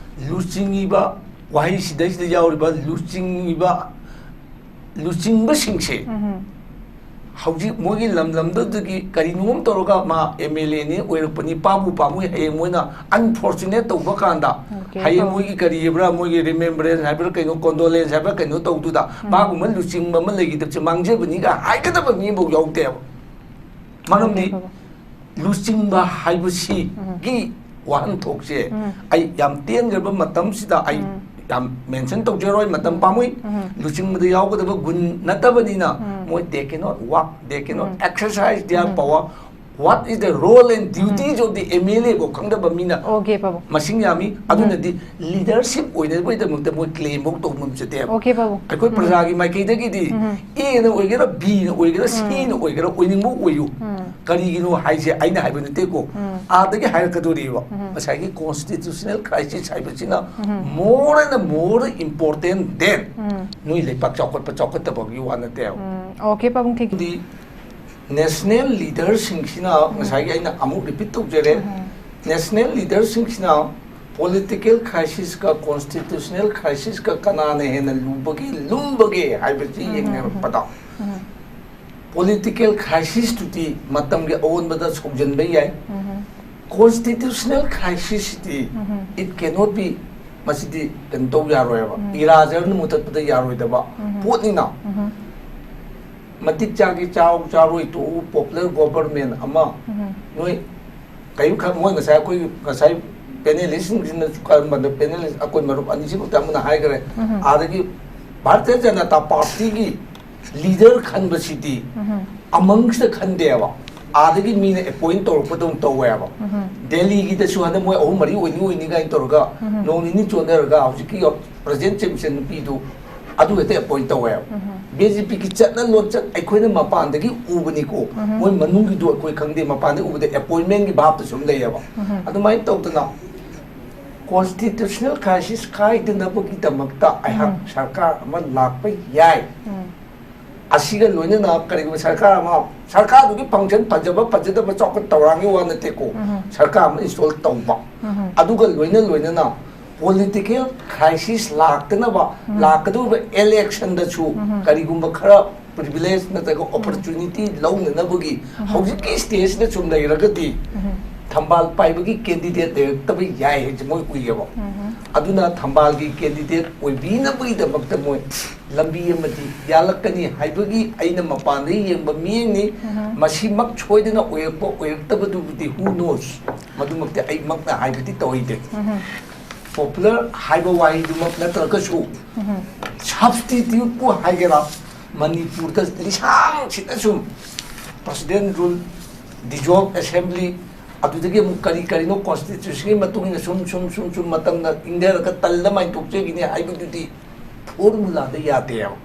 ꯂꯨꯆꯤꯡꯉꯤꯕ ꯋꯥꯍꯩ ꯁꯤꯗꯩꯁꯤꯗ ꯌꯥꯎꯔꯤꯕ ꯂꯨꯆꯤꯡꯉꯤꯕ, ꯂꯨꯆꯤꯡꯕꯁꯤꯡꯁꯦ ꯎꯝ꯫ ꯍꯧꯖꯤꯛ ꯃꯣꯏꯒꯤ ꯂꯝ ꯂꯝꯗꯨꯗꯒꯤ ꯀꯔꯤꯅꯣꯝ ꯇꯧꯔꯒ ꯃꯥ MLAꯅꯤ ꯑꯣꯏꯔꯛꯄꯅꯤ, ꯄꯥꯝꯕꯨ ꯄꯥꯝꯃꯨꯏ, ꯍꯌꯦꯡ ꯃꯣꯏꯅ unfortunate ꯇꯧꯕ ꯀꯥꯟꯗ, ꯑꯣꯀꯦ꯫ ꯍꯌꯦꯡ ꯑꯣ꯫ ꯃꯣꯏꯒꯤ ꯀꯔꯤ ꯍꯥꯏꯕ꯭ꯔꯥ, ꯃꯣꯏꯒꯤ remembrance ꯍꯥꯏꯕ꯭ꯔꯥ ꯀꯩꯅꯣ, condolence ꯍꯥꯏꯕ꯭ꯔꯥ ꯀꯩꯅꯣ ꯇꯧꯗꯨꯗ ꯎꯝ꯫ ꯃꯥꯒꯨꯝꯕ ꯂꯨꯆꯤꯡꯕ ꯑꯃ ꯂꯩꯈꯤꯗꯕꯁꯦ ꯃꯥꯡꯖꯕꯅꯤꯒ ꯍꯥꯏꯒꯗꯕ ꯃꯤ ꯑꯃꯐꯥꯎ ꯌꯥꯎꯗꯦꯕ꯫ ꯃꯔꯝꯗꯤ ꯑꯣꯀꯦ꯫ ꯂꯨꯆꯤꯡꯕ ꯍꯥꯏꯕꯁꯤꯒꯤ ꯎꯝ꯫ ꯋꯥꯍꯟꯊꯣꯛꯁꯦ ꯎꯝ꯫ ꯑꯩ ꯌꯥꯝ ꯇꯦꯟꯈ꯭ꯔꯕ ꯃꯇꯝꯁꯤꯗ ꯑꯩ ꯎꯝ꯫ ꯌꯥꯝ mention ꯇꯧꯖꯔꯣꯏ, ꯃꯇꯝ ꯄꯥꯝꯃꯨꯏ꯫ ꯎꯝ꯫ ꯂꯨꯆꯤꯡꯕꯗ ꯌꯥꯎꯒꯗꯕ ꯒꯨꯟ ꯅꯠꯇꯕꯅꯤꯅ ꯎꯝ꯫ ꯃꯣꯏ they cannot work, they cannot um. exercise their um. power꯫ What is the role and duties of the M L A ꯐꯥꯎ ꯈꯪꯗꯕ ꯃꯤꯅ Okay, ꯄꯥꯕꯨꯡ꯫ ꯃꯁꯤꯡ ꯌꯥꯝꯃꯤ꯫ ꯑꯗꯨꯅꯗꯤ leadership ꯑꯣꯏꯅꯕꯒꯤꯗꯃꯛꯇ ꯃꯣꯏ claim ꯐꯥꯎ ꯇꯧꯕ ꯉꯝꯖꯗꯦꯕ꯫ Okay, ꯄꯥꯕꯨꯡ꯫ ꯑꯩꯈꯣꯏ ꯄ꯭ꯔꯖꯥꯒꯤ ꯃꯥꯏꯀꯩꯗꯒꯤꯗꯤ A ꯅ ꯑꯣꯏꯒꯦꯔꯥ, B ꯅ ꯑꯣꯏꯒꯦꯔꯥ, C ꯅ ꯑꯣꯏꯒꯦꯔꯥ, ꯑꯣꯏꯅꯤꯡꯕ ꯑꯣꯏꯌꯨ꯫ ꯀꯔꯤꯒꯤꯅꯣ ꯍꯥꯏꯁꯦ ꯑꯩꯅ ꯍꯥꯏꯕ ꯅꯠꯇꯦꯀꯣ꯫ ꯑꯥꯗꯒꯤ ꯍꯥꯏꯔꯛꯀꯗꯣꯔꯤꯕ꯫ ꯉꯁꯥꯏꯒꯤ constitutional crisis ꯍꯥꯏꯕꯁꯤꯅ more and more important than ꯅꯣꯏ ꯂꯩꯄꯥꯛ ꯆꯥꯎꯈꯠꯄ ꯆꯥꯎꯈꯠꯇꯕꯒꯤ ꯋꯥ ꯅꯠꯇꯦꯕ꯫ Okay, ꯄꯥꯕꯨꯡ, thank you꯫ ꯗꯤ national leaderꯁꯤꯡꯁꯤꯅ ꯉꯁꯥꯏꯒꯤ ꯑꯩꯅ ꯑꯃꯨꯛ repeat ꯇꯧꯖꯔꯦ, national leaderꯁꯤꯡꯁꯤꯅ political crisisꯀ constitutional crisisꯀ ꯀꯅꯥꯅ ꯍꯦꯟꯅ ꯂꯨꯕꯒꯦ, ꯂꯨꯝꯕꯒꯦ ꯍꯥꯏꯕꯁꯤ ꯌꯦꯡꯅꯔꯛꯄꯗ, political crisisꯇꯨꯗꯤ ꯃꯇꯝꯒꯤ ꯑꯑꯣꯟꯕꯗ ꯁꯧꯖꯟꯕ ꯌꯥꯏ꯫ Constitutional crisisꯇꯤ it cannot be, ꯃꯁꯤꯗꯤ ꯀꯩꯅꯣ ꯇꯧ ꯌꯥꯔꯣꯏꯕ, ꯏꯔꯥꯖꯔꯅ ꯃꯨꯊꯠꯄꯗ ꯌꯥꯔꯣꯏꯗꯕ ꯄꯣꯠꯅꯤꯅ꯫ ꯃꯇꯤꯛ ꯆꯥꯒꯦ ꯆꯥꯎ, ꯆꯥꯔꯣꯏ ꯇꯣꯛꯎ, popular government ꯑꯃ ꯅꯣꯏ ꯀꯔꯤꯝ ꯈꯪ-, ꯃꯣꯏ ꯉꯁꯥꯏ ꯑꯩꯈꯣꯏ ꯉꯁꯥꯏ panelistꯁꯤꯡꯁꯤꯅꯁꯨ ꯀꯔꯝꯕꯅ panelist ꯑꯩꯈꯣꯏ ꯃꯔꯨꯞ ꯑꯅꯤꯁꯤꯃꯛꯇ ꯑꯃꯅ ꯍꯥꯏꯈ꯭ꯔꯦ꯫ ꯑꯥꯗꯒꯤ ꯚꯥꯔꯇꯤꯌ ꯖꯅꯇꯥ ꯄꯥꯔꯇꯤꯒꯤ leader ꯈꯟꯕꯁꯤꯗꯤ amongstꯇ ꯈꯟꯗꯦꯕ, ꯑꯥꯗꯒꯤ ꯃꯤꯅ appoint ꯇꯧꯔꯛꯄꯗꯧꯅ ꯇꯧꯋꯦꯕ꯫ ꯗꯦꯜꯂꯤꯒꯤꯗꯁꯨ ꯍꯟꯗꯛ ꯃꯣꯏ ꯑꯍꯨꯝ ꯃꯔꯤ ꯑꯣꯏꯅꯤ ꯑꯣꯏꯅꯤ ꯀꯥꯏꯅ ꯇꯧꯔꯒ ꯅꯣꯡ ꯅꯤꯅꯤ ꯆꯣꯟꯊꯔꯒ ꯍꯧꯖꯤꯛꯀꯤ present chairman ꯅꯨꯄꯤꯗꯨ ꯑꯗꯨ ꯍꯦꯛꯇ appoint ꯇꯧꯋꯦꯕ꯫ BJPꯒꯤ ꯆꯠꯅ ꯂꯣꯟꯆꯠ ꯑꯩꯈꯣꯏꯅ ꯃꯄꯥꯟꯗꯒꯤ ꯎꯕꯅꯤꯀꯣ, ꯃꯣꯏ ꯃꯅꯨꯡꯒꯤꯗꯨ ꯑꯩꯈꯣꯏ ꯈꯪꯗꯦ, ꯃꯄꯥꯟꯗꯒꯤ ꯎꯕꯗ appointmentꯀꯤ ꯚꯥꯞꯇ ꯁꯨꯝ ꯂꯩꯌꯦꯕ꯫ ꯑꯗꯨꯃꯥꯏꯅ ꯇꯧꯗꯅ constitutional crisis ꯀꯥꯏꯗꯅꯕꯒꯤꯗꯃꯛꯇ ꯑꯩꯍꯥꯛ ꯁꯔꯀꯥꯔ ꯑꯃ ꯂꯥꯛꯄ ꯌꯥꯏ꯫ ꯑꯁꯤꯒ ꯂꯣꯏꯅꯅ ꯀꯔꯤꯒꯨꯝꯕ ꯁꯔꯀꯥꯔ ꯑꯃ, ꯁꯔꯀꯥꯔꯗꯨꯒꯤ function ꯐꯖꯕ ꯐꯖꯗꯕ ꯆꯥꯎꯈꯠ ꯊꯧꯔꯥꯡꯒꯤ ꯋꯥ ꯅꯠꯇꯦꯀꯣ, ꯁꯔꯀꯥꯔ ꯑꯃ install ꯇꯧꯕ, ꯑꯗꯨꯒ ꯂꯣꯏꯅ ꯂꯣꯏꯅꯅ political crisis ꯂꯥꯛꯇꯅꯕ, ꯂꯥꯛꯀꯗꯧꯔꯤꯕ electionꯗꯁꯨ ꯀꯔꯤꯒꯨꯝꯕ ꯈꯔ privilege ꯅꯠꯇ꯭ꯔꯒ opportunity ꯂꯧꯅꯅꯕꯒꯤ ꯍꯧꯖꯤꯛꯀꯤ stageꯁꯤꯗ ꯁꯨꯝ ꯂꯩꯔꯒꯗꯤ ꯊꯝꯕꯥꯜ ꯄꯥꯏꯕꯒꯤ candidate ꯂꯩꯔꯛꯇꯕ ꯌꯥꯏ ꯍꯥꯏꯁꯦ ꯃꯣꯏ ꯎꯏꯌꯦꯕ꯫ ꯑꯗꯨꯅ ꯊꯝꯕꯥꯜꯒꯤ candidate ꯑꯣꯏꯕꯤꯅꯕꯒꯤꯗꯃꯛꯇ ꯃꯣꯏ ꯂꯝꯕꯤ ꯑꯃꯗꯤ ꯌꯥꯜꯂꯛꯀꯅꯤ ꯍꯥꯏꯕꯒꯤ ꯑꯩꯅ ꯃꯄꯥꯟꯗ ꯌꯦꯡꯕ ꯃꯤꯑꯃꯅꯤ꯫ ꯃꯁꯤꯃꯛ ꯁꯣꯏꯗꯅ ꯑꯣꯏꯔꯛꯄ ꯑꯣꯏꯔꯛꯇꯕꯗꯨꯕꯨꯗꯤ who knows? ꯃꯗꯨꯃꯛꯇꯤ ꯑꯩꯃꯛꯅ ꯍꯥꯏꯕꯗꯤ ꯇꯧꯍꯩꯗꯦ꯫ Popular ꯍꯥꯏꯕ ꯋꯥꯍꯩꯗꯨꯃꯛ ꯅꯠꯇ꯭ꯔꯒꯁꯨ, substituteꯄꯨ ꯍꯥꯏꯒꯦꯔꯥ, ꯃꯅꯤꯄꯨꯔꯗ ꯂꯤꯁꯥꯡꯁꯤꯗ ꯁꯨꯝ president rule ꯗꯤꯖꯣꯜꯕ ꯑꯦꯁꯦꯝꯕ꯭ꯂꯤ, ꯑꯗꯨꯗꯒꯤ ꯑꯃꯨꯛ ꯀꯔꯤ ꯀꯔꯤꯅꯣ ꯀꯣꯟꯁꯇꯤꯇ꯭ꯌꯨꯁꯟꯒꯤ ꯃꯇꯨꯡ ꯏꯟꯅ ꯁꯨꯝ ꯁꯨꯝ ꯁꯨꯝ ꯁꯨꯝ ꯃꯇꯝꯅ ꯏꯪꯊꯔꯒ ꯇꯜꯂ ꯃꯥꯏ ꯇꯣꯛꯆꯈꯤꯅꯤ ꯍꯥꯏꯕꯗꯨꯗꯤ ꯐꯣꯔꯃꯨꯂꯥꯗ ꯌꯥꯗꯦꯕ꯫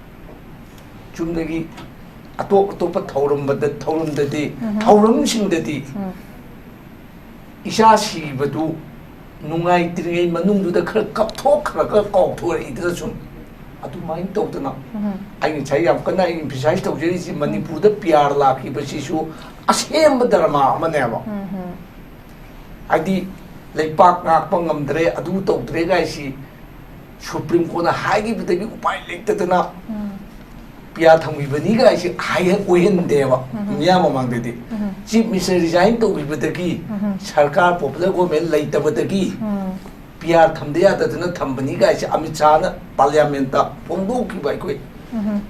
ꯆꯨꯝꯅꯒꯤ ꯑꯇꯣꯞ ꯑꯇꯣꯞꯄ ꯊꯧꯔꯝꯕꯗ ꯊꯧꯔꯝꯗꯗꯤ ꯎꯝꯍꯨꯝ꯫ ꯊꯧꯔꯝꯁꯤꯡꯗꯗꯤ ꯎꯝ꯫ ꯏꯆꯥ ꯁꯤꯕꯗꯨ ꯅꯨꯡꯉꯥꯏꯇ꯭ꯔꯤꯉꯩ ꯃꯅꯨꯡꯗꯨꯗ ꯈꯔ ꯀꯞꯊꯣꯛꯈ꯭ꯔꯒ ꯀꯥꯎꯊꯣꯔꯛꯏꯗꯅ ꯁꯨꯝ꯫ ꯑꯗꯨꯃꯥꯏꯅ ꯇꯧꯗꯅ ꯎꯝ꯫ ꯑꯩ ꯉꯁꯥꯏ ꯌꯥꯝ ꯀꯟꯅ ꯑꯩ ꯏꯝꯐꯤꯁꯥꯏꯁ ꯇꯧꯖꯔꯤꯁꯤ ꯃꯅꯤꯄꯨꯔꯗ ꯄꯤ ꯑꯥꯔ ꯂꯥꯛꯈꯤꯕꯁꯤꯁꯨ ꯑꯁꯦꯡꯕ ꯗ꯭ꯔꯃꯥ ꯑꯃꯅꯦꯕ꯫ ꯎꯝ꯫ ꯍꯥꯏꯗꯤ ꯂꯩꯄꯥꯛ ꯉꯥꯛꯄ ꯉꯝꯗ꯭ꯔꯦ, ꯑꯗꯨ ꯇꯧꯗ꯭ꯔꯦ ꯀꯥꯏꯁꯤ ꯁꯨꯄ꯭ꯔꯤꯝ ꯀꯣꯔꯠꯅ ꯍꯥꯏꯈꯤꯕꯗꯒꯤ ꯎꯄꯥꯏ ꯂꯩꯇꯗꯅ ꯎꯝ꯫ ꯄꯤ ꯑꯥꯔ ꯊꯝꯈꯤꯕꯅꯤ ꯀꯥꯏꯁꯤ ꯍꯥꯏ-, ꯑꯣꯏꯍꯟꯗꯦꯕ ꯎꯝ꯫ ꯃꯤꯌꯥꯝ ꯃꯃꯥꯡꯗꯗꯤ꯫ ꯎꯝ꯫ ꯆꯤꯐ ꯃꯤꯅꯤꯁꯇꯔ ꯔꯤꯖꯥꯏꯟ ꯇꯧꯈꯤꯕꯗꯒꯤ ꯎꯝ꯫ ꯁꯔꯀꯥꯔ ꯄꯣꯄꯨꯂꯔ ꯒꯣꯔꯃꯦꯟ ꯂꯩꯇꯕꯗꯒꯤ ꯎꯝ꯫ ꯄꯤ ꯑꯥꯔ ꯊꯝꯗ ꯌꯥꯗꯗꯅ ꯊꯝꯕꯅꯤ ꯀꯥꯏꯁꯦ ꯑꯃꯤꯠ ꯁꯥꯍꯅ ꯄꯥꯔꯂꯤꯌꯥꯃꯦꯟꯇ ꯐꯣꯡꯗꯣꯛꯈꯤꯕ ꯑꯩꯈꯣꯏ ꯎꯝ꯫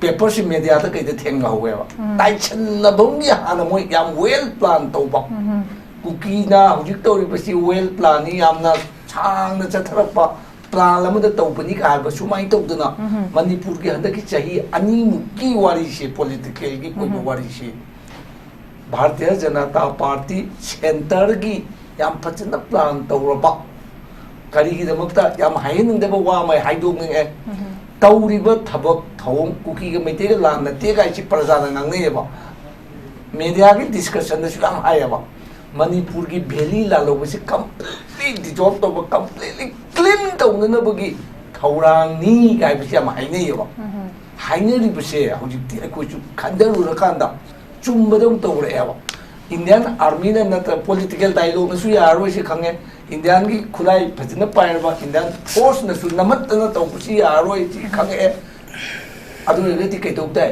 ꯄꯦꯄꯔꯁꯤ ꯃꯦꯗꯤꯌꯥꯗ ꯀꯩꯗ ꯊꯦꯡꯅꯍꯧꯋꯦꯕ꯫ ꯎꯝ꯫ ꯇꯥꯏꯁꯟꯅꯕꯒꯤ ꯍꯥꯟꯅ ꯃꯣꯏ ꯌꯥꯝ ꯋꯦꯜ ꯄ꯭ꯂꯥꯟ ꯇꯧꯕ꯫ ꯎꯝ꯫ ꯀꯨꯀꯤꯅ ꯍꯧꯖꯤꯛ ꯇꯧꯔꯤꯕꯁꯤ ꯋꯦꯜ ꯄ꯭ꯂꯥꯟꯅꯤ, ꯌꯥꯝꯅ ꯁꯥꯡꯅ ꯆꯠꯊꯔꯛꯄ ꯄ꯭ꯂꯥꯟ ꯑꯃꯗ ꯇꯧꯕꯅꯤ ꯀꯥꯏ ꯍꯥꯏꯕ ꯁꯨꯃꯥꯏꯅ ꯇꯧꯗꯅ ꯎꯝ꯫ ꯃꯅꯤꯄꯨꯔꯒꯤ ꯍꯟꯗꯛꯀꯤ ꯆꯍꯤ ꯑꯅꯤꯃꯨꯛꯀꯤ ꯋꯥꯔꯤꯁꯦ, ꯄꯣꯂꯤꯇꯤꯀꯦꯜꯒꯤ ꯑꯣꯏꯕ ꯎꯝ꯫ ꯋꯥꯔꯤꯁꯦ ꯚꯥꯔꯇꯤꯌ ꯖꯅꯇꯥ ꯄꯥꯔꯇꯤ ꯁꯦꯟꯇꯔꯒꯤ ꯌꯥꯝ ꯐꯖꯅ ꯄ꯭ꯂꯥꯟ ꯇꯧꯔꯕ, ꯀꯔꯤꯒꯤꯗꯃꯛꯇ ꯌꯥꯝ ꯍꯥꯏꯍꯟꯅꯤꯡꯗꯕ ꯋꯥ ꯑꯃ ꯍꯥꯏꯗꯣꯛꯅꯤꯡꯉꯦ꯫ ꯎꯝ꯫ ꯇꯧꯔꯤꯕ ꯊꯕꯛ ꯊꯧꯑꯣꯡ ꯀꯨꯀꯤꯒ ꯃꯩꯇꯩꯒ ꯂꯥꯟ ꯅꯠꯇꯦ ꯀꯥꯏꯁꯤ ꯄ꯭ꯔꯖꯥꯅ ꯉꯥꯡꯅꯩꯌꯦꯕ꯫ ꯃꯦꯗꯤꯌꯥꯒꯤ ꯗꯤꯁꯀꯁꯟꯗꯁꯨ ꯌꯥꯝ ꯍꯥꯏꯌꯦꯕ, ꯃꯅꯤꯄꯨꯔꯒꯤ ꯚꯦꯂꯤ ꯂꯥꯜꯍꯧꯕꯁꯤ ꯀꯝꯄ꯭ꯂꯤꯠꯂꯤ ꯗꯤꯖꯣꯜꯕ ꯇꯧꯕ, ꯀꯝꯄ꯭ꯂꯤꯠꯂꯤ ꯀ꯭ꯂꯤꯟ ꯇꯧꯅꯅꯕꯒꯤ ꯊꯧꯔꯥꯡꯅꯤ ꯍꯥꯏꯕꯁꯤ ꯌꯥꯝ ꯍꯥꯏꯅꯩꯌꯦꯕ꯫ ꯎꯝ꯫ ꯍꯥꯏꯅꯔꯤꯕꯁꯦ ꯍꯧꯖꯤꯛꯇꯤ ꯑꯩꯈꯣꯏꯁꯨ ꯈꯟꯊꯔꯨꯔꯀꯥꯟꯗ ꯆꯨꯝꯕꯗꯧ ꯇꯧꯔꯛꯑꯦꯕ꯫ ꯏꯟꯗꯤꯌꯥꯟ ꯑꯥꯔꯃꯤꯅ ꯅꯠꯇ꯭ꯔ ꯄꯣꯂꯤꯇꯤꯀꯦꯜ ꯗꯥꯏꯂꯣꯛꯅꯁꯨ ꯌꯥꯔꯔꯣꯏꯁꯦ ꯈꯪꯉꯦ, ꯏꯟꯗꯤꯌꯥꯟꯒꯤ ꯈꯨꯠꯂꯥꯏ ꯐꯖꯅ ꯄꯥꯏꯔꯕ ꯏꯟꯗꯤꯌꯥꯟ ꯐꯣꯔꯁꯅꯁꯨ ꯅꯝꯍꯠꯇꯅ ꯇꯧꯕꯁꯤ ꯌꯥꯔꯔꯣꯏ ꯁꯤ ꯈꯪꯉꯛꯑꯦ꯫ ꯑꯗꯨ ꯑꯣꯏꯔꯒꯗꯤ ꯀꯩꯗꯧ ꯇꯥꯏ?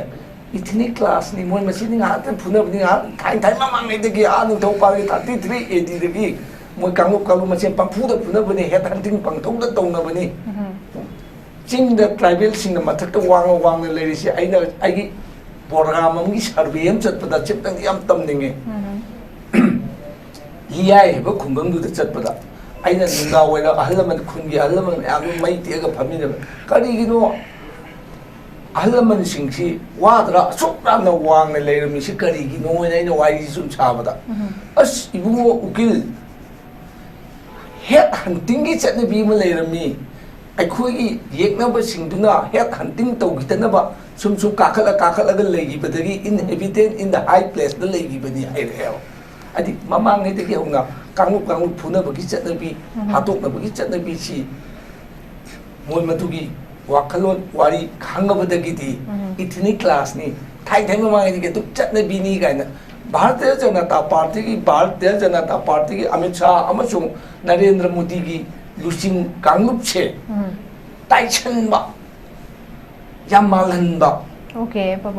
ꯏꯊꯤꯅꯤꯛ ꯀ꯭ꯂꯥꯁꯅꯤ, ꯃꯣꯏ ꯃꯁꯤꯗꯤ ꯉꯥꯏꯍꯥꯛꯇꯪ ꯐꯨꯅꯕꯅꯤ, ꯉꯥꯏꯍꯥꯛ ꯊꯥꯏꯅ ꯊꯥꯏꯅ ꯃꯃꯥꯡꯉꯩꯗꯒꯤ ꯑꯥ ꯅꯤꯡꯊꯧ ꯄꯥꯜꯒꯤ ꯊꯥꯔꯇꯤ ꯊ꯭ꯔꯤ ꯑꯦ ꯗꯤꯗꯒꯤ ꯃꯣꯏ ꯀꯥꯡꯂꯨꯞ ꯀꯥꯡꯂꯨꯞ ꯃꯁꯦꯟ ꯄꯪꯐꯨꯗ ꯐꯨꯅꯕꯅꯤ, ꯍꯦꯠ ꯍꯟꯇꯤꯡ ꯄꯪꯇꯧꯗ ꯇꯧꯅꯕꯅꯤ꯫ ꯎꯝ꯫ ꯆꯤꯡꯗ ꯇ꯭ꯔꯥꯏꯕꯦꯜꯁꯤꯡꯅ ꯃꯊꯛꯇ ꯋꯥꯡꯅ ꯋꯥꯡꯅ ꯂꯩꯔꯤꯁꯤ ꯑꯩꯅ ꯑꯩꯒꯤ ꯄ꯭ꯔꯣꯒ꯭ꯔꯥꯝ ꯑꯃꯒꯤ ꯁꯔꯚꯦ ꯑꯃ ꯆꯠꯄꯗ ꯆꯤꯞꯇꯪꯗꯤ ꯌꯥꯝ ꯇꯝꯅꯤꯡꯉꯦ꯫ ꯎꯝ꯫ ꯂꯤꯌꯥꯏ ꯍꯥꯏꯕ ꯈꯨꯡꯒꯪꯗꯨꯗ ꯆꯠꯄꯗ ꯑꯩꯅ ꯅꯨꯡꯗꯥꯡ ꯋꯥꯏꯔꯝ ꯑꯍꯜ ꯂꯃꯟ, ꯈꯨꯟꯒꯤ ꯑꯍꯜ ꯂꯃꯟ ꯃꯌꯥꯝꯗꯨ ꯃꯩ ꯇꯦꯛꯑꯒ ꯐꯝꯃꯤꯟꯅꯕ꯫ ꯀꯔꯤꯒꯤꯅꯣ? ꯑꯍꯜ ꯂꯃꯟꯁꯤꯡꯁꯤ ꯋꯥꯗ꯭ꯔꯥ? ꯑꯁꯨꯛ ꯌꯥꯝꯅ ꯋꯥꯡꯅ ꯂꯩꯔꯝꯃꯤꯁꯤ ꯀꯔꯤꯒꯤꯅꯣ ꯍꯥꯏꯅ ꯑꯩꯅ ꯋꯥꯔꯤ ꯁꯨꯝ ꯁꯥꯕꯗ, ꯎꯝ. ꯑꯁ, ꯏꯕꯨꯡꯉꯣ ꯎꯀꯤꯜ, ꯍꯦꯠ ꯍꯟꯇꯤꯡꯒꯤ ꯆꯠꯅꯕꯤ ꯑꯃ ꯂꯩꯔꯝꯃꯤ, ꯑꯩꯈꯣꯏꯒꯤ ꯌꯦꯛꯅꯕꯁꯤꯡꯗꯨꯅ ꯍꯦꯠ ꯍꯟꯇꯤꯡ ꯇꯧꯈꯤꯗꯅꯕ ꯁꯨꯝ ꯁꯨꯝ ꯀꯥꯈꯠꯂ ꯀꯥꯈꯠꯂꯒ ꯂꯩꯈꯤꯕꯗꯒꯤ inhabitant in the high placeꯇ ꯂꯩꯈꯤꯕꯅꯤ ꯍꯥꯏꯔꯛꯑꯦꯕ꯫ ꯍꯥꯏꯗꯤ ꯃꯃꯥꯡꯉꯩꯗꯒꯤ ꯍꯧꯅ ꯀꯥꯡꯂꯨꯞ ꯀꯥꯡꯂꯨꯞ ꯐꯨꯅꯕꯒꯤ ꯆꯠꯅꯕꯤ, ꯎꯝ. ꯍꯥꯠꯇꯣꯛꯅꯕꯒꯤ ꯆꯠꯅꯕꯤꯁꯤ ꯃꯣꯏ ꯃꯗꯨꯒꯤ ꯋꯥꯈꯜꯂꯣꯟ ꯋꯥꯔꯤ ꯈꯪꯉꯕꯗꯒꯤꯗꯤ ꯎꯝ. ethnic clashꯅꯤ, ꯊꯥꯏ ꯊꯥꯏ ꯃꯃꯥꯡꯉꯩꯗꯒꯤ ꯑꯗꯨꯝ ꯆꯠꯅꯕꯤꯅꯤ ꯀꯥꯏꯅ ꯚꯥꯔꯇꯤꯌ ꯖꯅꯇꯥ ꯄꯥꯔꯇꯤꯒꯤ, ꯚꯥꯔꯇꯤꯌ ꯖꯅꯇꯥ ꯄꯥꯔꯇꯤꯒꯤ ꯑꯃꯤꯠ ꯁꯥꯍ ꯑꯃꯁꯨꯡ ꯅꯔꯦꯟꯗ꯭ꯔ ꯃꯣꯗꯤꯒꯤ ꯂꯨꯆꯤꯡ ꯀꯥꯡꯂꯨꯞꯁꯦ ꯎꯝ. ꯇꯥꯏꯁꯟꯕ, ꯌꯥꯝ ꯃꯥꯜꯍꯟꯕ, Okay, ꯄꯥꯕꯨꯡ.